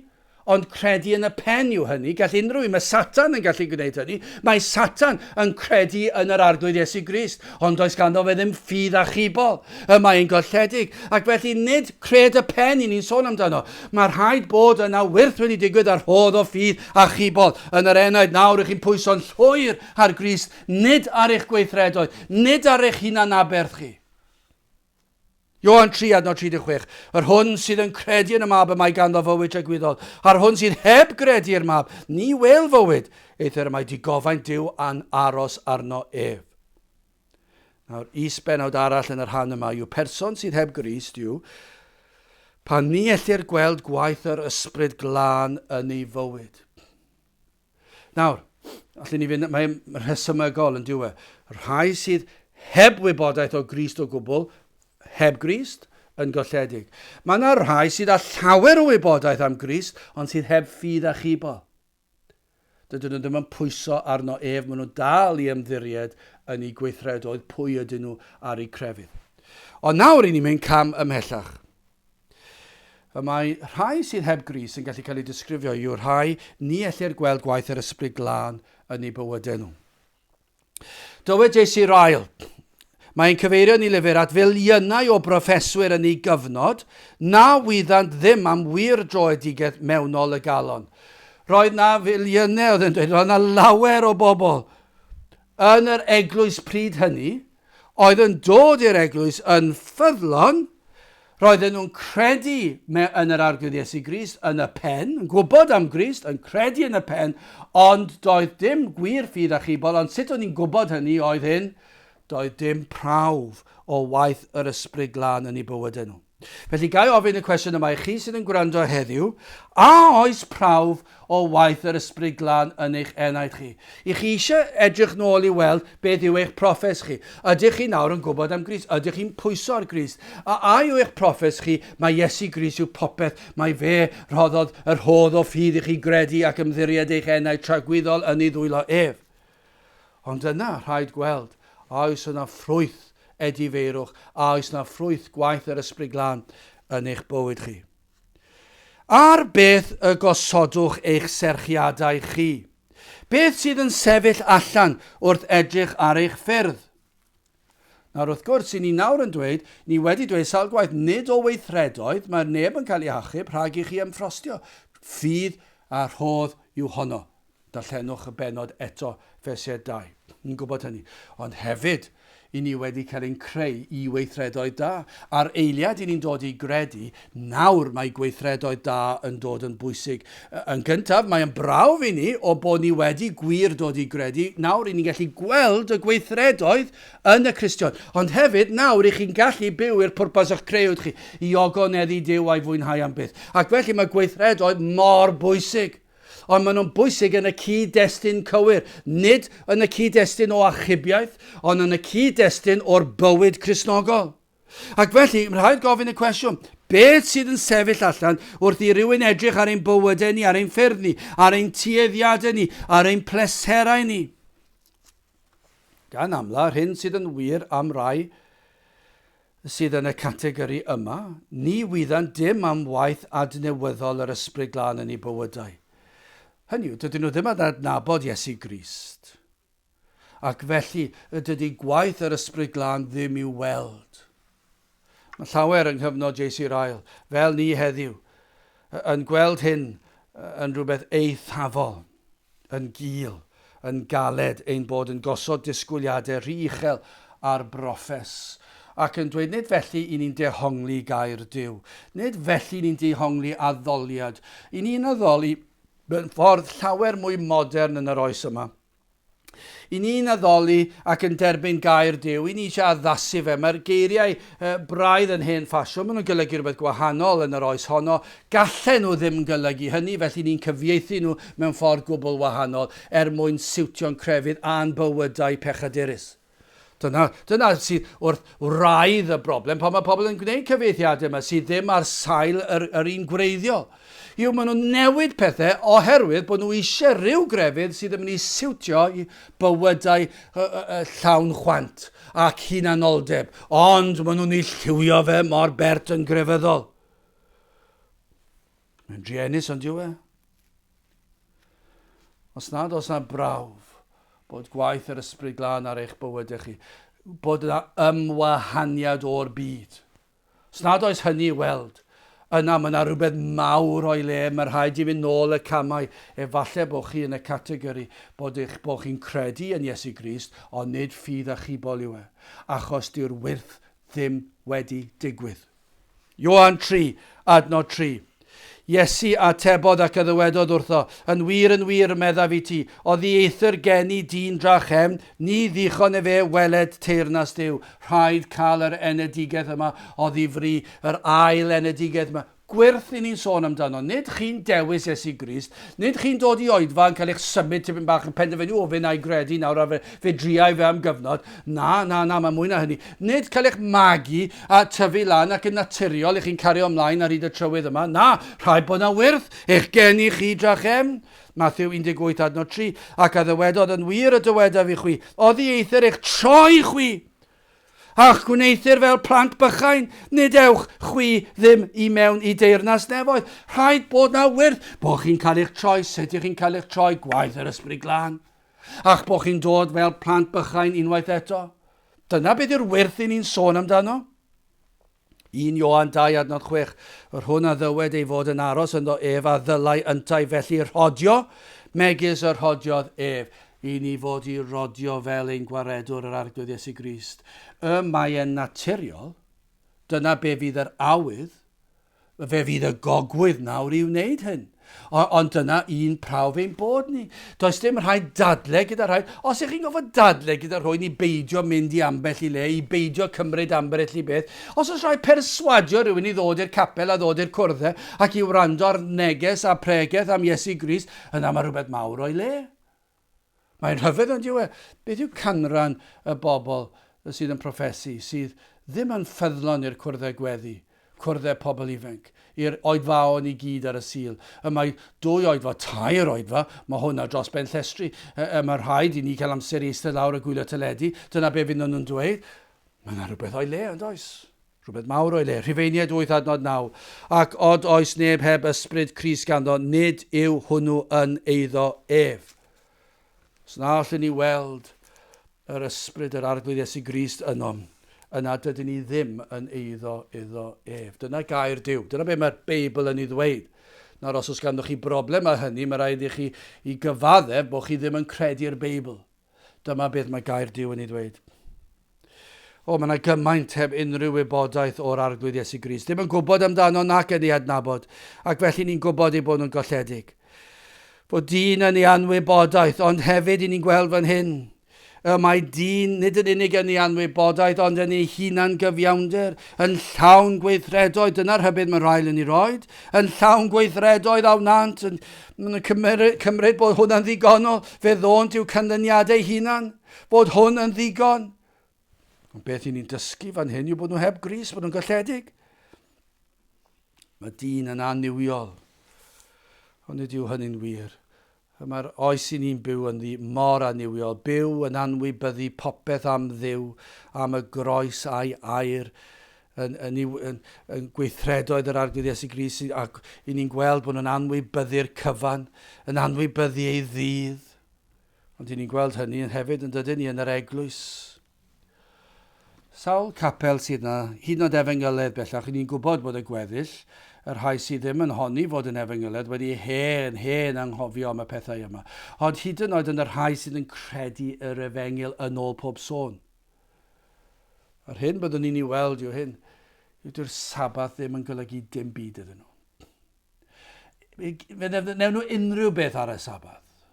ond credu yn y pen yw hynny. Gall unrhyw un, mae Satan yn gallu gwneud hynny. Mae Satan yn credu yn yr Arglwydd Iesu Grist, ond does ganddo fe ddim ffydd achubol. Y mae'n golledig. Ac felly nid cred y pen i ni'n sôn amdano. Mae rhaid bod yna wyrth wedi digwydd a rhodd o ffydd achubol yn yr enaid. Nawr ych chi'n pwyso'n llwyr ar Grist, nid ar eich gweithredoedd, nid ar eich hunanaberth chi. Ioan 3 adnod 36, Yr hwn sydd yn credu yn y mab y mae ganddo fywyd tragwyddol, a'r hwn sydd heb gredu i'r mab, ni wel fywyd, eithr y mae digofaint Duw an aros arno ef. Nawr, is-bennawd arall yn y rhan yma yw person sydd heb Grist yw pan ni ellir gweld gwaith yr ysbryd glân yn ei fywyd. Nawr, allwn ni fynd, mae'n rhesymegol yn diwe. Rhai sydd heb wybodaeth o Grist o gwbl, heb Grist, yn golledig. Mae yna rhai sydd â llawer o wybodaeth am Grist, ond sydd heb ffydd achubol. Dydyn nhw ddim yn pwyso arno ef, maen nhw'n dal i ymddiried yn eu gweithredoedd pwy ydyn nhw ar eu crefydd. Ond nawr i ni'n mynd cam ymhellach. Y mae rhai sydd heb Grist yn gallu cael eu disgrifio yw'r rhai ni ellir gweld gwaith yr Ysbryd Glân yn eu bywydau nhw. Dywed J.C. Ryle, Mae'n cyfeirio yn ei lyfr at filiynau o broffeswyr yn ei gyfnod na wyddant ddim am wir droedigaeth mewnol y galon. Roedd na filiynau, oedd yn dweud, roedd na lawer o bobl yn yr eglwys pryd hynny, oedd yn dod i'r eglwys yn ffyddlon, Roedden nhw'n credu yn yr Arglwydd Iesu Grist yn y pen, yn gwybod am Grist, yn credu yn y pen, ond doedd dim gwir ffydd achubol, ond sut o'n i'n gwybod hynny oedd hyn? Doedd dim prawf o waith yr Ysbryd Glân yn eu bywydau nhw. Felly ga i ofyn y cwestiwn yma i chi sydd yn gwrando heddiw, a oes prawf o waith yr Ysbryd Glân yn eich enaid chi? I chi eisiau edrych nôl i weld beth yw eich proffes chi. Ydych chi nawr yn gwybod am Grist? Ydych chi'n pwyso ar Grist? A a yw eich proffes chi mae Iesu Grist yw popeth, mae fe rhoddodd y rhodd o ffydd i chi gredu ac ymddiried eich enaid tragwyddol yn ei ddwylo ef? Ond yna, rhaid gweld, a oes yna ffrwyth edifeirwch, a oes yna ffrwyth gwaith yr Ysbryd Glân yn eich bywyd chi? Ar beth y gosodwch eich serchiadau chi? Beth sydd yn sefyll allan wrth edrych ar eich ffyrdd? Nawr wrth gwrs, i ni nawr yn dweud, ni wedi dweud sawl gwaith, nid o weithredoedd mae'r neb yn cael ei achub rhag i chi ymffrostio. Ffydd a rhodd yw honno. Darllenwch y bennod eto, Efesiaid 2. Ni'n gwybod hynny. Ond hefyd, i ni wedi cael ein creu i weithredoedd da. A'r eiliad i ni'n dod i gredu, nawr mae gweithredoedd da yn dod yn bwysig. Yn gyntaf, mae'n brawf i ni o bod ni wedi gwir dod i gredu. Nawr i ni'n gallu gweld y gweithredoedd yn y Cristion. Ond hefyd, nawr i chi'n gallu byw i'r pwrpas o'ch creuwyd chi, i ogoneddu Duw a'i fwynhau am byth. Ac felly mae gweithredoedd mor bwysig. Ond maen nhw'n bwysig yn y cyd-destun cywir, nid yn y cyd-destun o achubiaeth, ond yn y cyd-destun o'r bywyd Cristnogol. Ac felly, mae'n rhaid gofyn y cwestiwn, beth sydd yn sefyll allan wrth i rywun edrych ar ein bywydau ni, ar ein ffyrdd ni, ar ein tueddiadau ni, ar ein pleserau ni? Gan amla, yr hyn sydd yn wir am rai sydd yn y categori yma, ni wyddant dim am waith adnewyddol yr Ysbryd Glân yn eu bywydau. Hynny yw, dydyn nhw ddim yn adnabod Iesu Grist. Ac felly, dydy gwaith yr Ysbryd Glân ddim i'w weld. Mae llawer yng nghyfnod J.C. Ryle, fel ni heddiw, yn gweld hyn yn rhywbeth eithafol. yn gul, yn galed, ein bod yn gosod disgwyliadau rhy uchel ar broffes, ac yn dweud nid felly i ni'n dehongli gair Duw, nid felly ni'n dehongli addoliad. I ni'n addoli mewn ffordd llawer mwy modern yn yr oes yma. I ni'n addoli ac yn derbyn gair Duw, i ni eisiau addasu fe. Mae'r geiriau braidd yn hen ffasiwn, maen nhw'n golygu rhywbeth gwahanol yn yr oes honno. Gallen nhw ddim golygu hynny, felly ni'n cyfieithu nhw mewn ffordd gwbl wahanol er mwyn siwtio'n crefydd a'n bywydau pechadurus. Dyna, dyna sydd wrth wraidd y broblem pan mae pobl yn gwneud cyfieithiadau yma sydd ddim ar sail yr, yr un gwreiddiol. Yw maen nhw'n newid pethau oherwydd bod nhw eisiau rhyw grefydd sydd yn mynd i siwtio i bywydau llawn chwant ac hunanoldeb, ond maen nhw'n ei lliwio fe mor bert yn grefyddol. Mae'n druenus ond yw e? Os nad oes yna brawf bod gwaith yr Ysbryd Glân ar eich bywydau chi, bod yna ymwahaniad o'r byd. Os nad oes hynny i weld, yna mae yna rhywbeth mawr o'i le, mae rhaid i fynd nôl y camau. Efallai bod chi yn y categori bod eich bod chi'n credu yn Iesu Grist, ond nid ffydd achubol yw e, achos dyw'r wyrth ddim wedi digwydd. Ioan 3, adnod 3. Iesu atebodd ac a ddywedodd wrtho, Yn wir, yn wir, meddaf i ti, oddieithr geni dyn drachefn, ni ddichon efe weled teyrnas Duw. Rhaid cael yr enedigaeth yma oddifri, yr ail enedigaeth yma. Gwyrth i ni'n sôn amdano. Nid chi'n dewis Iesu Grist, nid chi'n dod i oedfa yn cael eich symud tipyn bach yn penderfynu, o fe na i gredu nawr a fe, fe driai fe am gyfnod. Na, na, na, mae mwy na hynny. Nid cael eich magu a tyfu lan ac yn naturiol i chi'n cario ymlaen ar hyd y trywydd yma. Na, rhaid bod na wyrth eich geni chi drachefn. Matthew 18 adnod 3. Ac a ddywedodd yn wir y dywedaf i chwi, oddi eithr eich troi chwi, a'ch gwneuthur fel plant bychain, nid ewch chwi ddim i mewn i deyrnas nefoedd. Rhaid bod na wyrth, bod chi'n cael eich troi, sut ych chi'n cael eich troi, gwaith yr Ysbryd Glân. A'ch bod chi'n dod fel plant bychain unwaith eto. Dyna beth yw'r wyrth i ni'n sôn amdano. 1 Ioan 2 adnod 6, yr hwn a ddywed ei fod yn aros ynddo ef a ddylai yntau felly rhodio, megis y rhodiodd ef, i ni fod i rodio fel ein gwaredwr yr Arglwydd Iesu Grist. Y mae e'n naturiol, dyna be fydd yr awydd, Fe fydd y gogwydd nawr i wneud hyn. O, ond dyna un prawf ein bod ni. Does dim rhaid dadle gyda rhai. Os ych chi'n gofod dadle gyda rhywun i beidio mynd i ambell i le, i beidio cymryd ambell i beth, os oes rhaid perswadio rhywun i ddod i'r capel a ddod i'r cwrddau ac i wrando ar neges a pregeth am Iesu Grist, yna mae rhywbeth mawr o'i le. Mae'n rhyfedd ond yw e? Beth yw canran y bobl sydd yn proffesu, sydd ddim yn ffyddlon i'r cwrddau gweddi, cwrddau pobl ifanc, i'r oedfaon i gyd ar y Sul? Y mae dwy oedfa, tair oedfa, mae hwnna dros ben llestri. Y, y mae rhaid i ni cael amser i eistedd lawr a gwylio teledu, dyna be fydd nhw'n dweud. Mae yna rhywbeth o'i le, ond oes? Rhywbeth mawr o'i le. Rhufeiniaid 8 adnod 9. Ac od oes neb heb ysbryd Crist ganddo, nid yw hwnnw yn eiddo ef. Os na allwn ni weld yr ysbryd yr Arglwydd Iesu Grist ynom, yna dydyn ni ddim yn eiddo iddo ef. Dyna gair Duw. Dyna beth mae'r Beibl yn ei ddweud. Nawr, os oes ganddoch chi broblem â hynny, mae rhaid i chi i gyfaddef bod chi ddim yn credu'r Beibl. Dyma beth mae gair Duw yn ei ddweud. O, mae yna gymaint heb unrhyw wybodaeth o'r Arglwydd Iesu Grist. Ddim yn gwybod amdano nac yn ei adnabod, ac felly ni'n gwybod ei bod nhw'n golledig. Fod dyn yn ei anwybodaeth, ond hefyd i ni'n gweld fan hyn, y mae dyn nid yn unig yn ei anwybodaeth, ond yn ei hunan gyfiawnder, yn llawn gweithredoedd, dyna'r rhybudd mae Ryle yn ei roed, yn llawn gweithredoedd a wnant, yn, Maen nhw'n cymryd, cymryd bod hwnna'n ddigonol, fe ddônt i'w canlyniadau hunan, bod hwn yn ddigon. Ond beth i ni'n dysgu fan hyn yw bod nhw heb gris, bod nhw'n golledig. Mae dyn yn annuwiol, ond nid yw hynny'n wir. Mae'r oes i ni'n byw ynddi mor annuwiol, byw yn anwybyddu popeth am Dduw, am y groes a'i air, yn, yn, yn, yn gweithredoedd yr Arglwydd Iesu Grist, ac i ni'n gweld bod nhw'n anwybyddu'r cyfan, yn anwybyddu ei ddydd. Ond i ni'n gweld hynny yn hefyd yn dydyn ni yn yr eglwys. Sawl capel sydd yna, hyd yn oed efengyledd bellach, i ni'n gwybod bod y gweddill, y rhai sydd ddim yn honni fod yn efengyledd, wedi hen, hen anghofio am y pethau yma. Ond hyd yn oed yn y rhai sydd yn credu yr efengyl yn ôl pob sôn. A'r hyn byddwn ni'n ei weld yw hyn, yw dyw'r Sabath ddim yn golygu dim byd iddyn nhw. Fe wnewn nhw unrhyw beth ar y Sabath.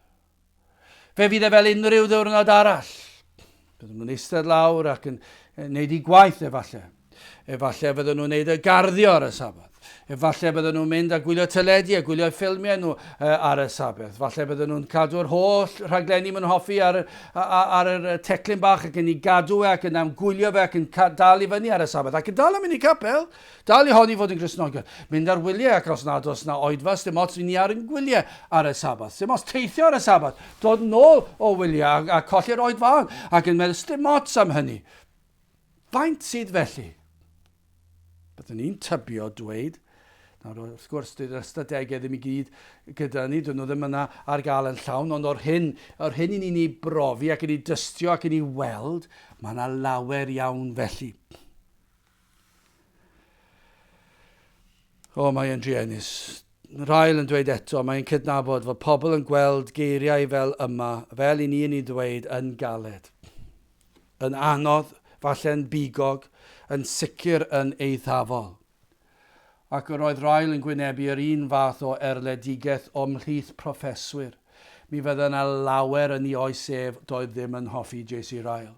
Fe fydd e fel unrhyw ddiwrnod arall. Byddwn nhw'n eistedd lawr ac yn gwneud eu gwaith efallai. Efallai fydden nhw'n neud y garddio ar y Sabath. Efallai bydden nhw'n mynd a gwylio teledu a gwylio ffilmiau nhw ar y Sabath. Falle bydden nhw'n cadw'r holl rhaglenni maen nhw'n hoffi ar, ar, ar yr teclyn bach ac yn ei gadw e ac yn am gwylio fe ac yn dal i fyny ar y Sabath. Ac yn dal am mynd i capel, dal i honni fod yn Gristnogion. Mynd ar wyliau ac os nad oes na oedfa, dim ots ni ar yn gwyliau ar y Sabath. Dim ots teithio ar y Sabath, dod nôl o wyliau a, a colli'r oedfaon ac yn meddwl, dim ots am hynny. Faint sydd felly? Byddwn i'n tybio dweud, nawr wrth gwrs dydy'r ystadegau ddim i gyd gyda ni, dyn nhw ddim yna ar gael yn llawn, ond o'r hyn, o'r hyn i ni'n ei brofi ac yn ei dystio ac yn ei weld, mae yna lawer iawn felly. O, mae e'n druenus. Rhael yn dweud eto, mae'n cydnabod fod pobl yn gweld geiriau fel yma, fel i ni yn ei ddweud, yn galed. Yn anodd, falle'n bigog, yn sicr yn eithafol. Ac yr oedd Ryle yn gwynebu yr un fath o erledigaeth o mhlith proffeswyr. Mi fydda 'na lawer yn 'i oes ef doedd ddim yn hoffi JC Ryle.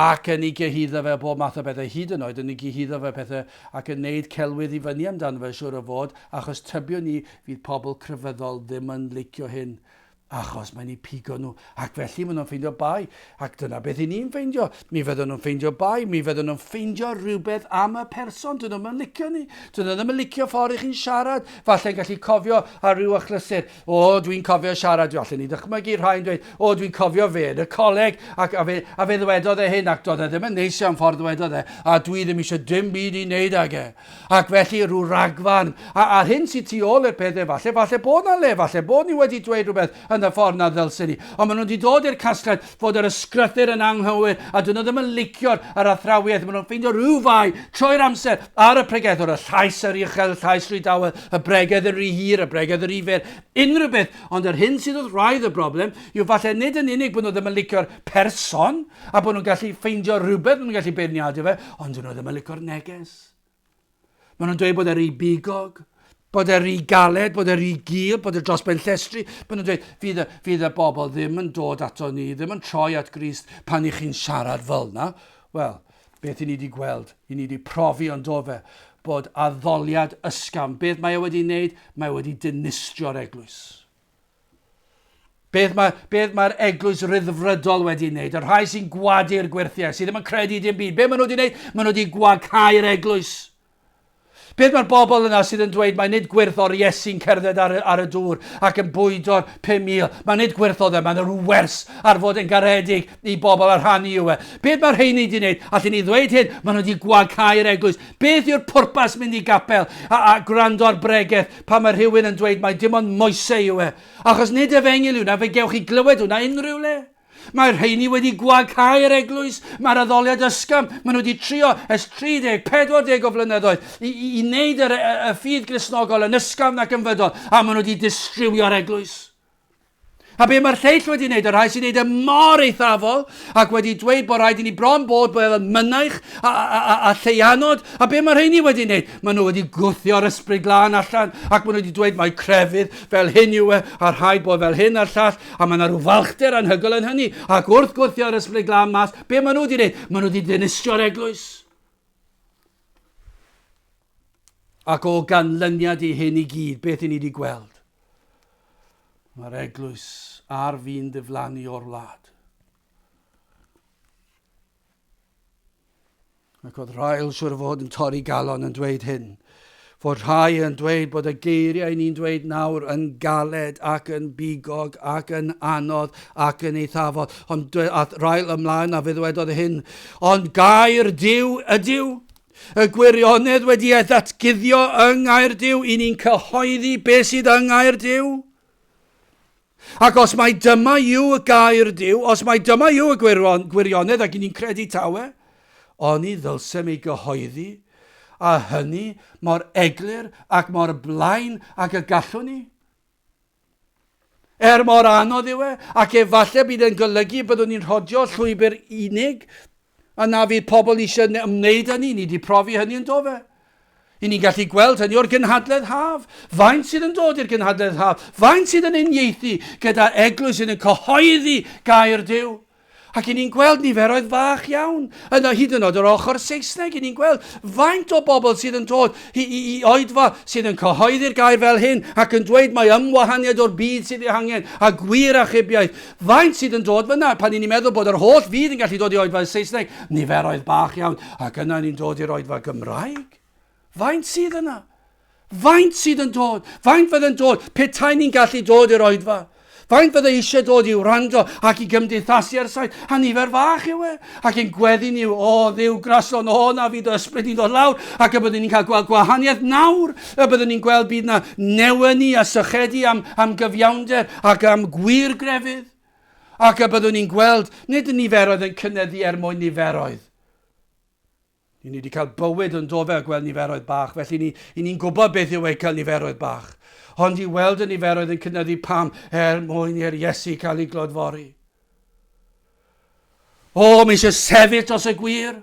Ac yn 'i gyhuddo fe o bob math o bethau, hyd yn oed yn 'i gyhuddo fe o pethau ac yn neud celwydd i fyny amdano fe, siŵr o fod, achos tybiwn i fydd pobl crefyddol ddim yn licio hyn. Achos mae'n eu pigo nhw, ac felly maen nhw'n ffeindio bai. Ac dyna beth i ni'n ffeindio. Mi fydden nhw'n ffeindio bai, mi fydden nhw'n ffeindio rhywbeth am y person. Dyn nhw'n licio ni. Dyn nhw ddim yn licio ffordd i chi'n siarad. Falle'n gallu cofio ar ryw achlysur. O, dwi'n cofio siarad. Dwi allan ni ddychmygu rhai'n dweud, o, dwi'n cofio fe yn y coleg, ac a fe, a fe ddwedodd e hyn, ac doedd e ddim yn neis iawn ffordd ddwedodd e, a dwi ddim eisiau dim byd i wneud ag e. Ac felly rhyw ragfarn, a, a'r hyn sydd tu ôl i'r peth efallai, falle bod 'na le, falle bod ni wedi dweud rhywbeth yn y ffordd na ddylsen ni. Ond maen nhw wedi dod i'r casgliad fod yr ysgrythur yn anghywir, a dyn nhw ddim yn licio'r yr athrawiaeth. Maen nhw'n ffeindio rhyw fai trwy'r amser ar y pregethwr, y llais yr uchel, y llais rhy dawel, y bregeth yn rhy hir, y bregeth yn rhy fer, unrhyw beth. Ond yr hyn sydd wrth wraidd y broblem yw falle nid yn unig bod nhw ddim yn licio'r person, A bod nhw'n gallu ffeindio rhywbeth, maen nhw'n gallu beirniadu fe, ond dyn nhw ddim yn licio'r neges. Maen nhw'n dweud bod e'n rhy bigog. Bod e rhy galed, bod e rhy gul, bod e dros ben llestri. Bod nhw'n dweud, fydd y, fydd y bobl ddim yn dod ato ni, ddim yn troi at Grist pan i chi'n siarad fel yna. Wel, beth i ni wedi gweld, i ni wedi profi ond do fe, bod addoliad ysgafn, beth mae e wedi wneud? Mae e wedi dinistrio'r eglwys. Beth mae, beth mae'r eglwys ryddfrydol wedi wneud? Y rhai sy'n gwadu'r gwyrthiau, sydd ddim yn credu dim byd. Be maen nhw wedi wneud? Maen nhw wedi gwacau'r eglwys. Beth mae'r bobl yna sydd yn dweud mae nid gwyrth o'r Iesu'n cerdded ar, ar y dŵr ac yn bwydo'r 5,000. Mae nid gwyrth oedd e, mae'n rhyw wers ar fod yn garedig i bobl a rhannu yw e. Beth mae'r rheini wedi wneud? Allen ni ddweud hyn, maen nhw wedi gwacau'r eglwys. Beth yw'r pwrpas mynd i gapel a, a gwrando ar bregeth pan mae rhywun yn dweud mai dim ond moesau yw e? Achos nid efengyl yw hwnna, fe gewch chi glywed hwnna unrhyw le. Mae'r rheini wedi gwacau'r eglwys, mae'r addoliad ysgafn, maen nhw wedi trio ers 30, 40 o flynyddoedd i, i, i wneud yr, y, y ffydd Gristnogol yn ysgafn ac yn fydol, a maen nhw wedi distrywio'r eglwys. A be mae'r lleill wedi wneud, y rhai sy'n wneud e mor eithafol, ac wedi dweud bod rhaid i ni bron bod bod fel mynaich a, a, a, a lleianod, a be mae'r rheini wedi wneud? Maen nhw wedi gwthio'r ysbryd glân allan, ac maen nhw wedi dweud mae crefydd fel hyn yw e, a rhaid bod fel hyn a'r llall, a mae yna rhyw falchder anhygoel yn hynny. Ac wrth gwthio'r ysbryd glân mas, be maen nhw wedi wneud? Maen nhw wedi dinistrio'r eglwys. Ac o ganlyniad i hyn i gyd, beth i ni wedi gweld? Mae'r eglwys ar fin diflannu o'r wlad. Ac oedd Ryle siwr o fod yn torri galon yn dweud hyn. Fod rhai yn dweud bod y geiriau ni'n dweud nawr yn galed ac yn bigog ac yn anodd ac yn eithafol. Ond ath Ryle ymlaen a fe ddwedodd hyn. Ond gair Duw ydyw. Y gwirionedd wedi ei ddatguddio yng Ngair Duw, i ni'n cyhoeddi beth sydd yng Ngair Duw. Ac os mai dyma yw y gair Duw, os mai dyma yw y gwirionedd ac i ni'n credu tawe, oni ddylsem ei gyhoeddi, a hynny mor eglur ac mor blaen ag y gallwn ni? Er mor anodd yw e, ac efallai bydd e'n golygu byddwn ni'n rhodio llwybr unig, a na fydd pobl eisiau ymwneud â ni, ni wedi profi hynny yn do fe. I ni'n gallu gweld hynny o'r gynhadledd haf. Faint sydd yn dod i'r gynhadledd haf? Faint sydd yn uniaethu gyda eglwys sydd yn cyhoeddi gair Duw? Ac i ni'n gweld niferoedd fach iawn. Yna hyd yn oed yr ochr Saesneg, i ni'n gweld faint o bobl sydd yn dod i, i, i oedfa sydd yn cyhoeddi'r gair fel hyn ac yn dweud mai ymwahaniad o'r byd sydd ei hangen a gwir achubiaeth. Faint sydd yn dod fyna pan i ni'n meddwl bod yr holl fyd yn gallu dod i oedfa Saesneg, niferoedd bach iawn, ac yna ni'n dod i'r oedfa Gymraeg. Faint sydd yna? Faint sydd yn dod? Faint fydd yn dod petai ni'n gallu dod i'r oedfa? Faint fydde eisiau dod i wrando ac i gymdeithasu ar saith? A nifer fach yw e. Ac ein gweddi ni yw, o Dduw graslon, o na fydd dy ysbryd ni'n dod lawr, ac y byddwn ni'n cael gweld gwahaniaeth nawr, y byddwn ni'n gweld bydd na newynu a sychedu am, am gyfiawnder ac am gwir grefydd. Ac y byddwn ni'n gweld nid y niferoedd yn cynyddu er mwyn niferoedd, I ni wedi cael bywyd yn dofe a gweld niferoedd bach, felly ni, i ni'n gwybod beth yw e cael niferoedd bach. Ond i weld y niferoedd yn cynyddu pam er mwyn i'r Iesu cael ei glodfori. O, mae eisiau sefyll dros y gwir.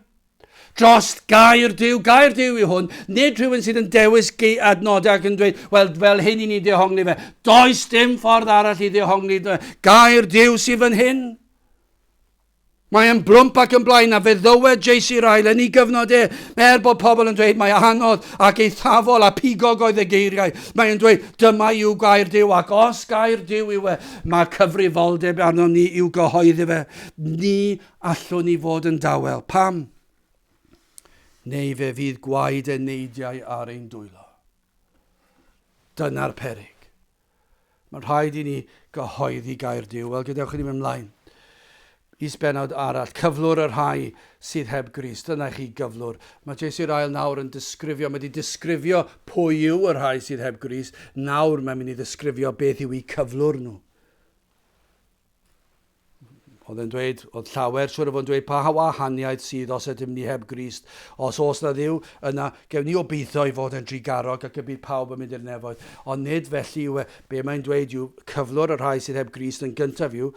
Dros gair Duw, gair Duw yw hwn, nid rhywun sydd yn dewis adnodau ac yn dweud, wel, fel hyn i ni ddehongli fe. Does dim ffordd arall i ddehongli fe. Gair Duw sydd fan hyn. Mae e'n blwmp ac yn blaen, a fe ddywed JC Ryle yn ei gyfnod e, er bod pobl yn dweud mai anodd ac eithafol a pigog oedd y geiriau, mae e'n dweud, dyma yw gair Duw, ac os gair Duw yw e, mae cyfrifoldeb arnom ni i'w gyhoeddi fe. Ni allwn ni fod yn dawel. Pam? Neu fe fydd gwaed eneidiau ar ein dwylo. Dyna'r peryg. Mae'n rhaid i ni gyhoeddi gair Duw. Wel, gadewch i ni mynd mlaen. Is-bennod arall, cyflwr y rhai sydd heb Grist. Dyna i chi gyflwr. Mae J.C. Ryle nawr yn disgrifio, mae wedi disgrifio pwy yw y rhai sydd heb Grist. Nawr mae'n mynd i ddisgrifio beth yw eu cyflwr nhw. Oedd e'n dweud, oedd llawer siwr o fod yn dweud pa wahaniaeth sydd os ydym ni heb Grist. Os oes na Dduw, yna gewn ni obeithio ei fod e'n drugarog ac y bydd pawb yn mynd i'r nefoedd. Ond nid felly yw e. Be mae'n dweud yw cyflwr y rhai sydd heb Grist yn gyntaf yw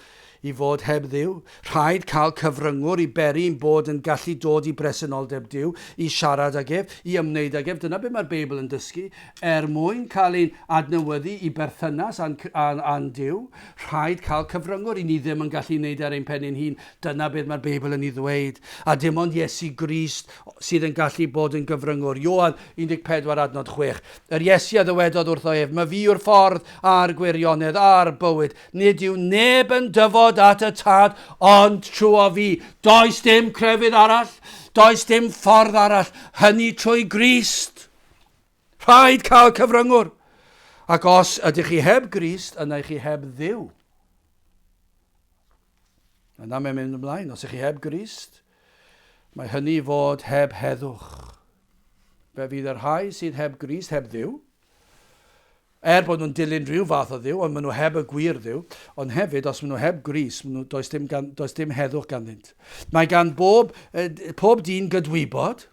i fod heb Dduw. Rhaid cael cyfryngwr i beri ein bod yn gallu dod i bresenoldeb Duw, i siarad ag ef, i ymwneud ag ef. Dyna be mae'r Beibl yn dysgu. Er mwyn cael ein adnewyddu i berthynas â'n, â'n, â'n Duw, rhaid cael cyfryngwr. I ni ddim yn gallu wneud e ar ein pen ein hun. Dyna beth mae'r Beibl yn ei ddweud. A dim ond Iesu Grist sydd yn gallu bod yn gyfryngwr. Ioan 14 adnod 6. Yr Iesu a ddywedodd wrtho ef, Myfi yw'r ffordd a'r gwirionedd a'r bywyd. Nid yw neb yn dyfod at y Tad ond trwy fi. Does dim crefydd arall, does dim ffordd arall, hynny trwy Grist. Rhaid cael cyfryngwr. Ac os ydych chi heb Grist, yna i chi heb Dduw. Yna mae'n mynd ymlaen. Os ydych chi heb Grist, mae hynny i fod heb heddwch. Fe fydd y rhai sydd heb Grist, heb Dduw, Er bod nhw'n dilyn rhyw fath o Dduw, ond maen nhw heb y gwir Dduw. Ond hefyd, os maen nhw heb Grist, maen nhw, does, dim gan, does dim heddwch ganddynt. Mae gan bob, pob dyn gydwybod,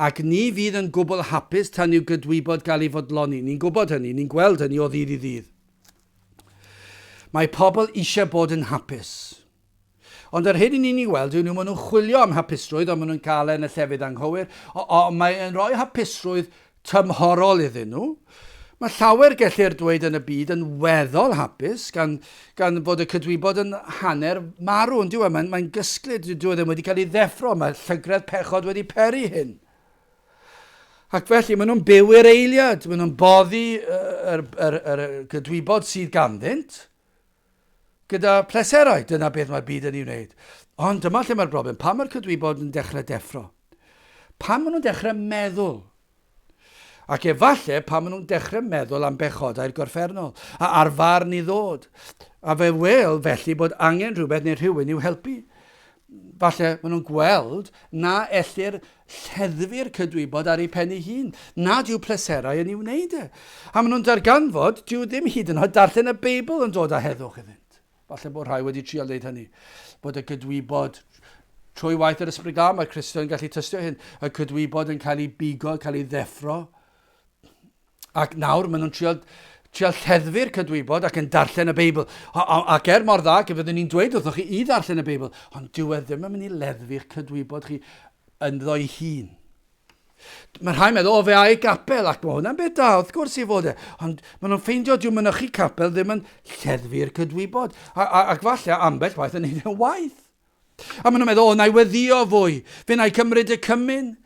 ac ni fydd yn gwbl hapus tan i'w gydwybod gael ei fodloni. Ni'n gwybod hynny, ni'n gweld hynny o ddydd i ddydd. Mae pobl eisiau bod yn hapus. Ond yr hyn i ni'n ei weld yw maen nhw'n chwilio am hapusrwydd, ond maen nhw'n cael e yn y llefydd anghywir. Ond mae'n rhoi hapusrwydd tymhorol iddyn nhw. Mae llawer gellir dweud yn y byd yn weddol hapus, gan, gan fod y cydwybod yn hanner marw, yn dyw e? Mae'n mae gysglyd, dyw e ddim wedi cael ei ddeffro, mae llygredd pechod wedi peri hyn. Ac felly maen nhw'n byw i'r eiliad, maen nhw'n boddi yr, yr, yr, yr cydwybod sydd ganddynt, gyda pleserau. Dyna beth mae'r byd yn ei wneud. Ond dyma lle mae'r broblem. Pan mae'r cydwybod yn dechrau deffro? Pan maen nhw'n dechrau meddwl? Ac efallai pan maen nhw'n dechrau meddwl am bechodau'r gorffennol, a ar farn i ddod. A fe wel felly bod angen rhywbeth neu rhywun i'w helpu. Falle maen nhw'n gweld na ellir lleddfu'r cydwybod ar ei pen ei hun, nad yw pleserau yn ei wneud e. A maen nhw'n darganfod, dyw ddim hyd yn oed darllen y Beibl yn dod â heddwch iddynt. Falle bod rhai wedi trial wneud hynny. Bod y cydwybod, trwy waith yr Ysbryd Glân, mae Cristion yn gallu tystio hyn, y cydwybod yn cael ei bigo, cael ei ddeffro, Ac nawr maen nhw'n trial, trial lleddfu'r cydwybod ac yn darllen y Beibl. A, a, ac er mor dda, gyda ni'n dweud wrthoch chi i ddarllen y Beibl, ond dyw e ddim yn mynd i leddfu'ch cydwybod chi ynddo'i hun. Mae rhai'n meddwl, o fe a'i gapel, ac mae hwnna'n beth da, wrth gwrs i fod e. Ond maen nhw'n ffeindio dyw mynychu capel ddim yn lleddfu'r cydwybod. A, a, ac falle ambell waith yn neud e'n waith. A maen nhw'n meddwl, o, na i weddio fwy, fe na i cymryd y cymun,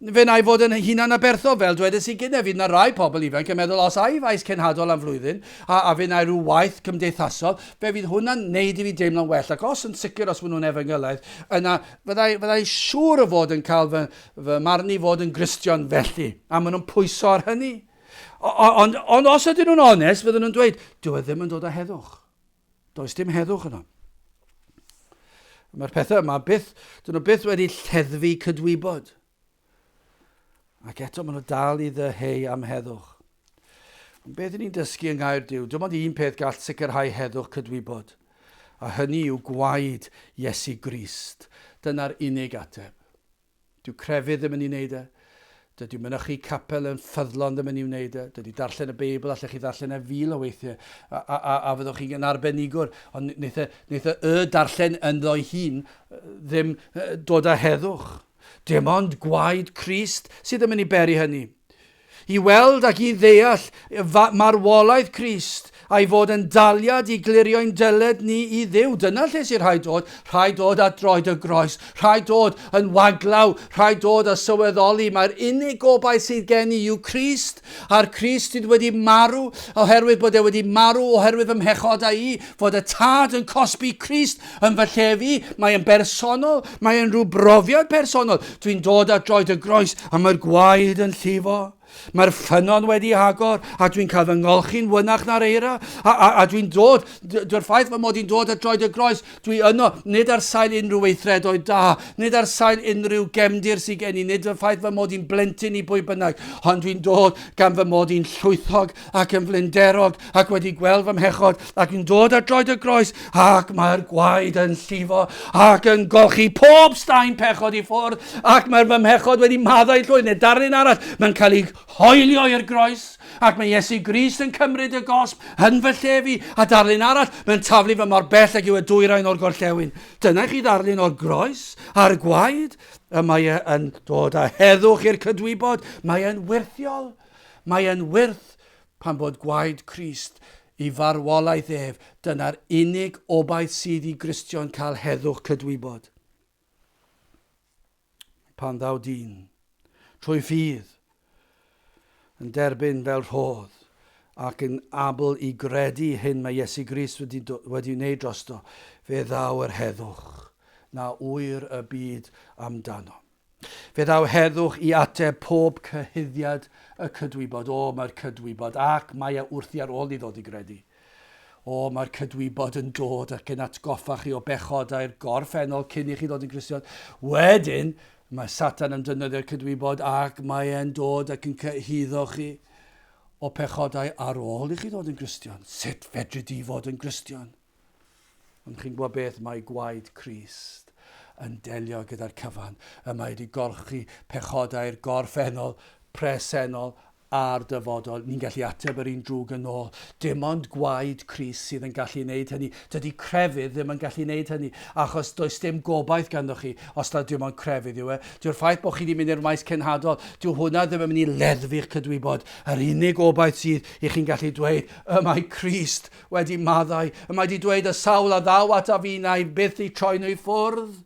fe na i fod yn hunan abertho, fel dwedes i gynnau. Fydd na rai pobl ifanc yn meddwl, os ai faes cenhadol am flwyddyn, a, a fe na i rhyw waith cymdeithasol, fe fydd hwnna'n neud i fi deimlo'n well. Ac os yn sicr, os maen nhw'n efengylaidd, yna fyddai, fyddai siŵr o fod yn cael fy, fy marn i fod yn Gristion felly. A maen nhw'n pwyso ar hynny. Ond, ond os ydyn nhw'n onest, fydden nhw'n dweud, dyw e ddim yn dod â heddwch. Does dim heddwch yno. Mae'r pethau yma byth, dyn nhw byth wedi lleddfu cydwybod. Ac eto maen nhw dal i ddyheu am heddwch. Ond beth ni'n dysgu yng Nghaer Duw, dim ond un peth gall sicrhau heddwch cydwybod, a hynny yw gwaed Iesu Grist. Dyna'r unig ateb. Dyw crefydd ddim yn ei wneud e. Dydy mynychu capel yn ffyddlon ddim yn ei wneud e. Dydy darllen y Beibl, allech chi ddarllen e fil o weithiau, a, a, a, a fyddwch chi'n arbenigwr, ond wneith e, wneith e y darllen ynddo'i hun ddim dod â heddwch. Dim ond gwaed Crist sydd yn mynd i beri hynny. I weld ac i ddeall marwolaeth Crist, a'i fod yn daliad i glirio'n dyled ni i Dduw. Dyna lle sy'n rhaid dod. Rhaid dod at droed y groes. Rhaid dod yn waglaw. Rhaid dod a sylweddoli mai'r unig gobaith sydd gen i yw Crist, a'r Crist sydd wedi marw, oherwydd bod e wedi marw oherwydd fy mhechodau i, fod y Tad yn cosbi Crist yn fy lle fi. Mae e'n bersonol, mae e'n rhyw brofiad personol. Dwi'n dod at droed y groes a mae'r gwaed yn llifo. Mae'r ffynnon wedi agor, a dwi'n cael fy ngolchi'n wynach na'r eira. A, a, a dwi'n dod, dyw'r ffaith fy mod i'n dod at droed y groes, dwi yno, nid ar sail unrhyw weithredoedd da, nid ar sail unrhyw gefndir sydd gen i, nid y ffaith fy mod i'n blentyn i bwy bynnag, ond dwi'n dod gan fy mod i'n llwythog ac yn flinderog ac wedi gweld fy mhechod ac yn dod at droed y groes ac mae'r gwaed yn llifo ac yn golchi pob staen pechod i ffwrdd ac mae'r fy mhechod wedi maddau llwyr neu darlun arall mae'n cael ei hoelio i'r groes ac mae Iesu Grist yn cymryd y gosb yn fy lle fi a darlun arall mae'n taflu fy mor bell ag yw y dwyrain o'r gorllewin. Dyna chi ddarlun o'r groes a'r gwaed y mae e yn dod â heddwch i'r cydwybod. Mae e'n wyrthiol. Mae e'n wyrth pan bod gwaed Crist i farwolaeth ef, dyna'r unig obaith sydd i Gristion cael heddwch cydwybod. Pan ddaw dyn, trwy ffydd, yn derbyn fel rhodd ac yn abl i gredu hyn mae Iesu Grist wedi, wedi wneud drosto, fe ddaw yr heddwch na ŵyr y byd amdano. Fe ddaw heddwch i ateb pob cyhuddiad y cydwybod. O, mae'r cydwybod, ac mae e wrthi ar ôl i ddod i gredu. O, mae'r cydwybod yn dod ac yn atgoffa chi o bechodau'r gorffennol cyn i chi ddod yn Gristion. Wedyn, mae Satan yn defnyddio'r cydwybod ac mae e'n dod ac yn cyhuddo chi o pechodau ar ôl i chi ddod yn Gristion. Sut fedri di fod yn Gristion? Ond chi'n gwybod beth mae gwaed Crist yn delio gyda'r cyfan. Y mae wedi golchi pechodau'r gorffennol, presennol a'r dyfodol. Ni'n gallu ateb yr un drwg yn ôl. Dim ond gwaed Crist sydd yn gallu wneud hynny. Dydy crefydd ddim yn gallu wneud hynny, achos does dim gobaith ganddo chi os na dim ond crefydd yw e. Dyw'r ffaith bod chi wedi mynd i'r maes cenhadol, dyw hwnna ddim yn mynd i leddfu'ch cydwybod. Yr unig obaith sydd i chi'n gallu dweud, y mae Crist wedi maddau. Y mae wedi dweud y sawl a ddaw ataf fi na i byth i troi nhw i ffwrdd.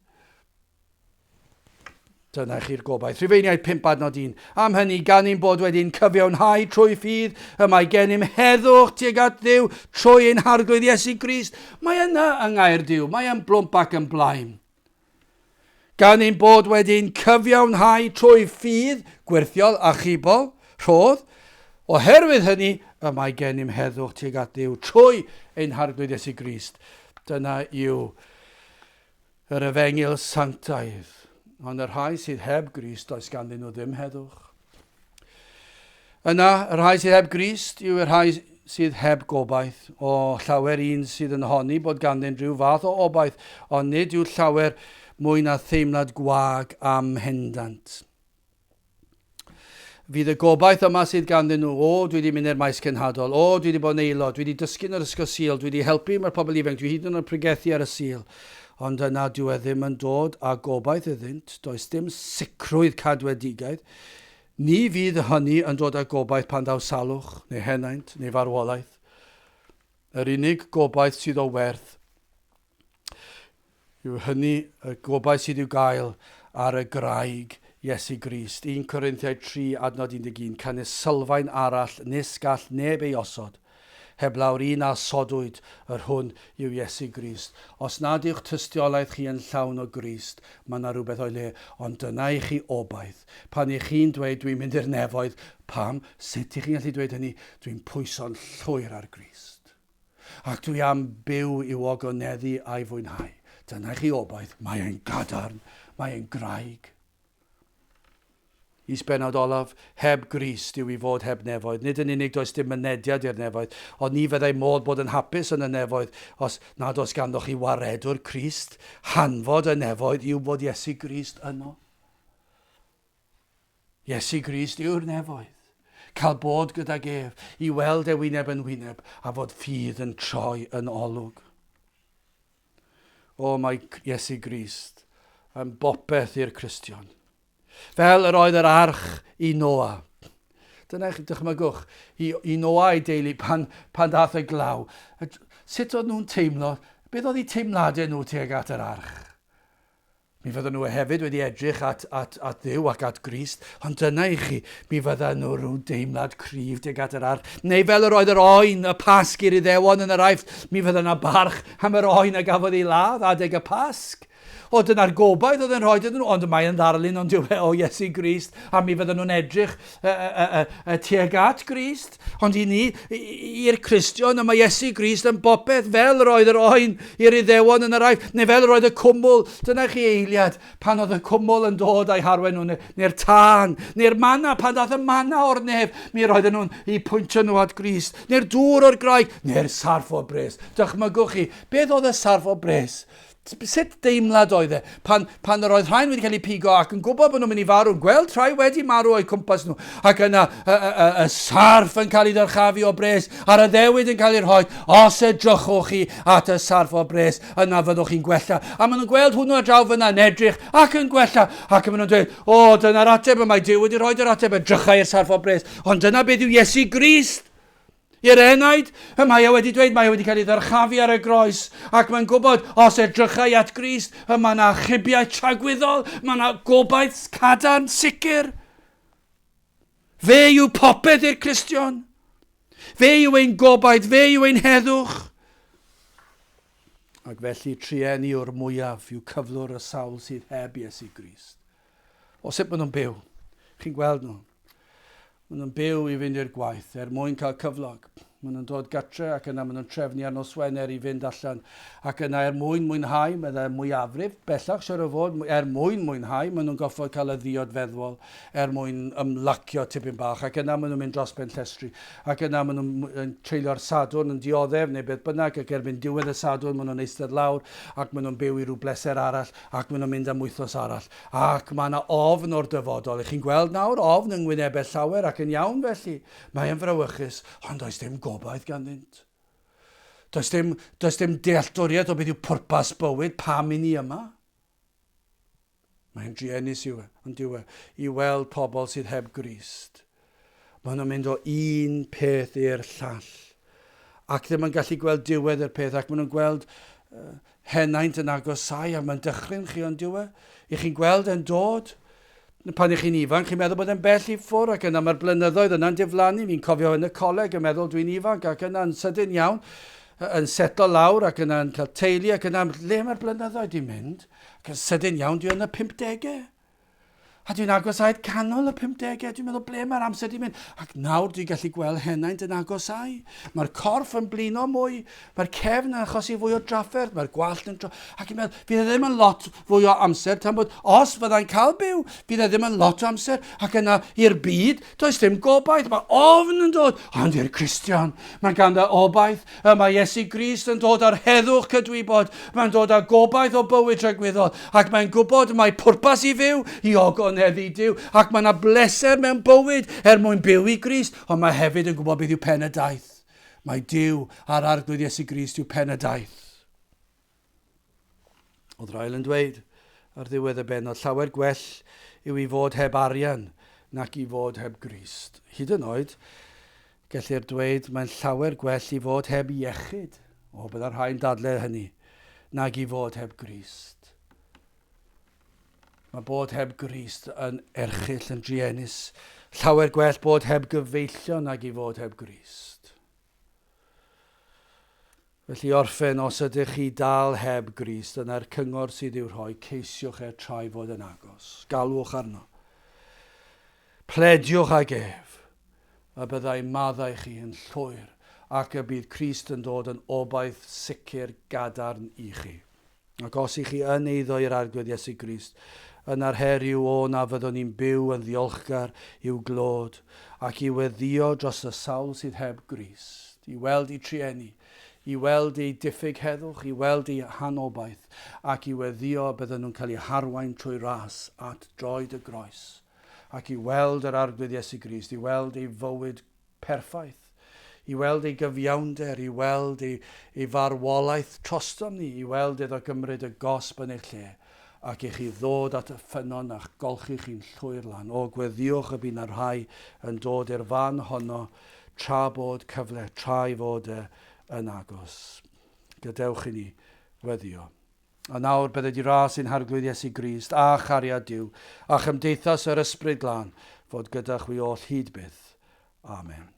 Dyna chi'r gobaith. Rhufeiniaid 5 adnod 1. Am hynny, gan ein bod wedi'n cyfiawnhau trwy ffydd, y mae gennym heddwch tuag at Dduw trwy ein Harglwydd Iesu Grist. Mae yna yng ngair Duw. Mae yn blwmp ac yn blaen. Gan ein bod wedi'n cyfiawnhau trwy ffydd gwyrthiol achubol, rhodd, oherwydd hynny y mae gennym heddwch tuag at Dduw trwy ein Harglwydd Iesu Grist. Dyna yw yr efengyl sanctaidd. Ond y rhai sydd heb Grist, does ganddyn nhw ddim heddwch. Yna, y rhai sydd heb Grist yw y rhai sydd heb gobaith. O, llawer un sydd yn honni bod ganddyn rhyw fath o obaith, ond nid yw llawer mwy na theimlad gwag amhendant. Fydd y gobaith yma sydd ganddyn nhw, o, dwi wedi mynd i'r maes cenhadol, o, dwi wedi bod yn aelod, dwi wedi dysgu yn yr ysgol Sul, dwi wedi helpu mae'r pobl ifanc, dwi hyd yn oed yn pregethu ar y Sul. Ond yna dyw e ddim yn dod â gobaith iddynt, does dim sicrwydd cadwedigaeth. Ni fydd hynny yn dod â gobaith pan ddaw salwch, neu henaint, neu farwolaeth. Yr unig gobaith sydd o werth yw hynny, y gobaith sydd i'w gael ar y graig Iesu Grist. 1 Corinthiaid 3 adnod 11, Canys sylfaen arall nis gall neb ei osod, heblaw'r un a osodwyd, yr hwn yw Iesu Grist. Os nad yw'ch tystiolaeth chi yn llawn o Grist, mae yna rhywbeth o'i le, ond dyna i chi obaith. Pan y'ch chi'n dweud, dwi'n mynd i'r nefoedd, pam? Sut y'ch chi'n gallu dweud hynny? Dwi'n pwyso'n llwyr ar Grist. Ac dwi am byw i'w ogoneddu a'i fwynhau. Dyna i chi obaith, mae e'n gadarn, mae e'n graig. Is-bennod olaf, heb Grist yw i fod heb nefoedd. Nid yn unig does dim mynediad i'r nefoedd, ond ni fyddai modd bod yn hapus yn y nefoedd os nad oes ganddoch chi waredwr Crist. Hanfod y nefoedd yw bod Iesu Grist yno. Iesu Grist yw'r nefoedd. Cael bod gydag ef, i weld e wyneb yn wyneb, a fod ffydd yn troi yn olwg. O, mae Iesu Grist yn bopeth i'r Cristion. Fel yr oedd yr arch i Noa. Dyna eich dychmygwch i, i Noa a'i deulu pan, pan ddaeth y glaw. Sut oedd nhw'n teimlo? Beth oedd eu teimladau nhw tuag at yr arch? Mi fydden nhw hefyd wedi edrych at, at, at Dduw ac at Grist, ond dyna i chi, mi fydden nhw rhyw deimlad cryf tuag at yr arch. Neu fel yr oedd yr oen, y Pasg i'r Iddewon yn yr Aifft, mi fydden yna barch am yr oen a gafodd ei ladd adeg y Pasg. O, dyna'r gobaith oedd yn rhoi iddyn nhw, ond mae yn ddarlun ond yw e o Iesu Grist, a mi fydden nhw'n edrych tuag at Grist. Ond i ni, i'r Cristion, y mae Iesu Grist yn bopeth fel yr oedd yr oen i'r Iddewon yn yr Aifft, neu fel yr oedd y cwmwl. Dyna chi eiliad pan oedd y cwmwl yn dod a'i harwen nhw, neu'r tân, neu'r manna, pan ddaeth y manna o'r nef, mi roedden nhw'n i pwyntio nhw at Grist, neu'r dŵr o'r graig, neu'r sarff o bres. Dychmygwch chi, beth oedd y sarff o bres? Sut deimlad oedd e pan, pan yr oedd rhain wedi cael eu pigo ac yn gwybod bod nhw'n mynd i farw, yn gweld rhai wedi marw o'u cwmpas nhw, ac yna y, y, y, y sarff yn cael ei ddyrchafu o bres, a'r addewid yn cael ei rhoi, os edrychwch chi at y sarff o bres, yna fyddwch chi'n gwella. A maen nhw'n gweld hwnnw ar draw fyna yn edrych ac yn gwella, ac maen nhw'n dweud, o, dyna'r ateb y mae Duw wedi rhoi yr ateb, edrychai i'r sarff o bres. Ond dyna beth yw Iesu Grist. I'r enaid, y mae e wedi dweud, mae e wedi cael ei ddyrchafu ar y groes, ac mae'n gwybod, os edrychai at Grist, y mae yna achubiaeth tragwyddol, mae yna gobaith cadarn, sicr. Fe yw popeth i'r Cristion. Fe yw ein gobaith, fe yw ein heddwch. Ac felly trueni yw'r mwyaf yw cyflwr y sawl sydd heb Iesu Grist. O sut maen nhw'n byw. Chi'n gweld nhw. Maen nhw'n byw i fynd i'r gwaith er mwyn cael cyflog. Maen nhw'n dod gatre ac yna maen nhw'n trefnu ar nos Wener i fynd allan ac yna er mwyn mwynhau, meddai'r mwyafrif, bellach siwr o fod, er mwyn mwynhau, maen nhw'n goffod cael y ddiod feddwol er mwyn ymlacio tipyn bach ac yna maen nhw'n mynd dros ben llestri ac yna maen nhw'n treulio'r Sadwrn yn dioddef neu beth bynnag ac erbyn diwedd y Sadwrn maen nhw'n eistedd lawr ac maen nhw'n byw i ryw bleser arall ac maen nhw'n mynd am wythnos arall. Ac mae yna ofn o'r dyfodol. Ych chi'n gweld nawr ofn yng ngwynebau llawer, ac yn iawn felly. Mae yn frawychus, ond does dim gobaith ganddynt. Does dim, does dim dealltwriaeth o beth yw pwrpas bywyd, pam i ni yma. Mae'n druenus yw e, ond yw e, i weld pobl sydd heb Grist. Maen nhw'n mynd o un peth i'r llall. Ac ddim yn gallu gweld diwedd yr peth, ac maen nhw'n gweld uh, henaint yn agosau, a mae'n dychryn chi ond diwedd. I chi'n gweld e'n dod. Pan ych chi'n ifanc, chi'n meddwl bod e'n bell i ffwrdd, ac yna mae'r blynyddoedd yna'n diflannu. Fi'n cofio yn y coleg yn meddwl dwi'n ifanc, ac yna'n sydyn iawn, yn setlo lawr, ac yna'n cael teulu, ac yna, le mae'r blynyddoedd di mynd? Ac yn sydyn iawn, dwi yn y 50au. A dwi'n agosáu at canol y 50au, dwi'n meddwl ble mae'r amser di mynd. Ac nawr dwi'n gallu gweld henaint yn agosáu. Mae'r corff yn blino mwy, mae'r cefn yn achosi fwy o drafferth, mae'r gwallt yn tro... Ac i'n meddwl, fydd e ddim yn lot fwy o amser tan bod, os fyddai'n cael byw, fydd e ddim yn lot o amser. Ac yna i'r byd, does dim gobaith, mae ofn yn dod. Ond i'r Cristion, mae ganddo obaith, Y mae Iesu Grist yn dod â'r heddwch cydwybod, mae'n dod â gobaith o bywyd tragwyddol, ac mae'n gwybod mai pwrpas i fyw, i ogoneddu Duw, ac mae yna bleser mewn bywyd er mwyn byw i Grist, ond mae hefyd yn gwybod beth yw pen y daith. Mae Duw a'r Arglwydd Iesu Grist yw pen y daith. Oedd Ryle yn dweud ar ddiwedd y bennod, llawer gwell yw i fod heb arian nac i fod heb Grist. Hyd yn oed, gellir dweud mae'n llawer gwell i fod heb iechyd, o bydda rhai'n dadle hynny, nag i fod heb Grist. Mae bod heb Grist yn erchyll, yn druenus. Llawer gwell bod heb gyfeillion nag i fod heb Grist. Felly orffen, os ydych chi dal heb Grist, yna'r cyngor sydd i'w rhoi, ceisiwch e tra'i fod yn agos. Galwch arno. Plediwch ag ef, y byddai maddau chi yn llwyr, ac y bydd Crist yn dod yn obaith sicr gadarn i chi. Ac os i chi yn eiddo i'r Arglwydd Iesu Grist, yna'r her yw o na fyddwn ni'n byw yn ddiolchgar i'w glod, ac i weddïo dros y sawl sydd heb Grist, i weld eu trueni, i weld eu diffyg heddwch, i weld eu hanobaith, ac i weddïo y bydden nhw'n cael eu harwain trwy ras at droed y groes, ac i weld yr Arglwydd Iesu Grist, i weld ei fywyd perffaith, i weld ei gyfiawnder, i weld ei, ei farwolaeth trostom ni, i weld iddo gymryd y gosb yn eich lle, ac i chi ddod at y ffynnon a'ch golchi chi'n llwyr lan. O, gweddïwch y bydd 'na rhai yn dod i'r fan honno tra bod cyfle, tra ei fod e yn agos. Gadewch i ni weddïo. A nawr bydded i ras ein Harglwydd Iesu Grist, a chariad Duw, a chymdeithas yr Ysbryd Glân, fod gyda chwi oll hyd byth. Amen.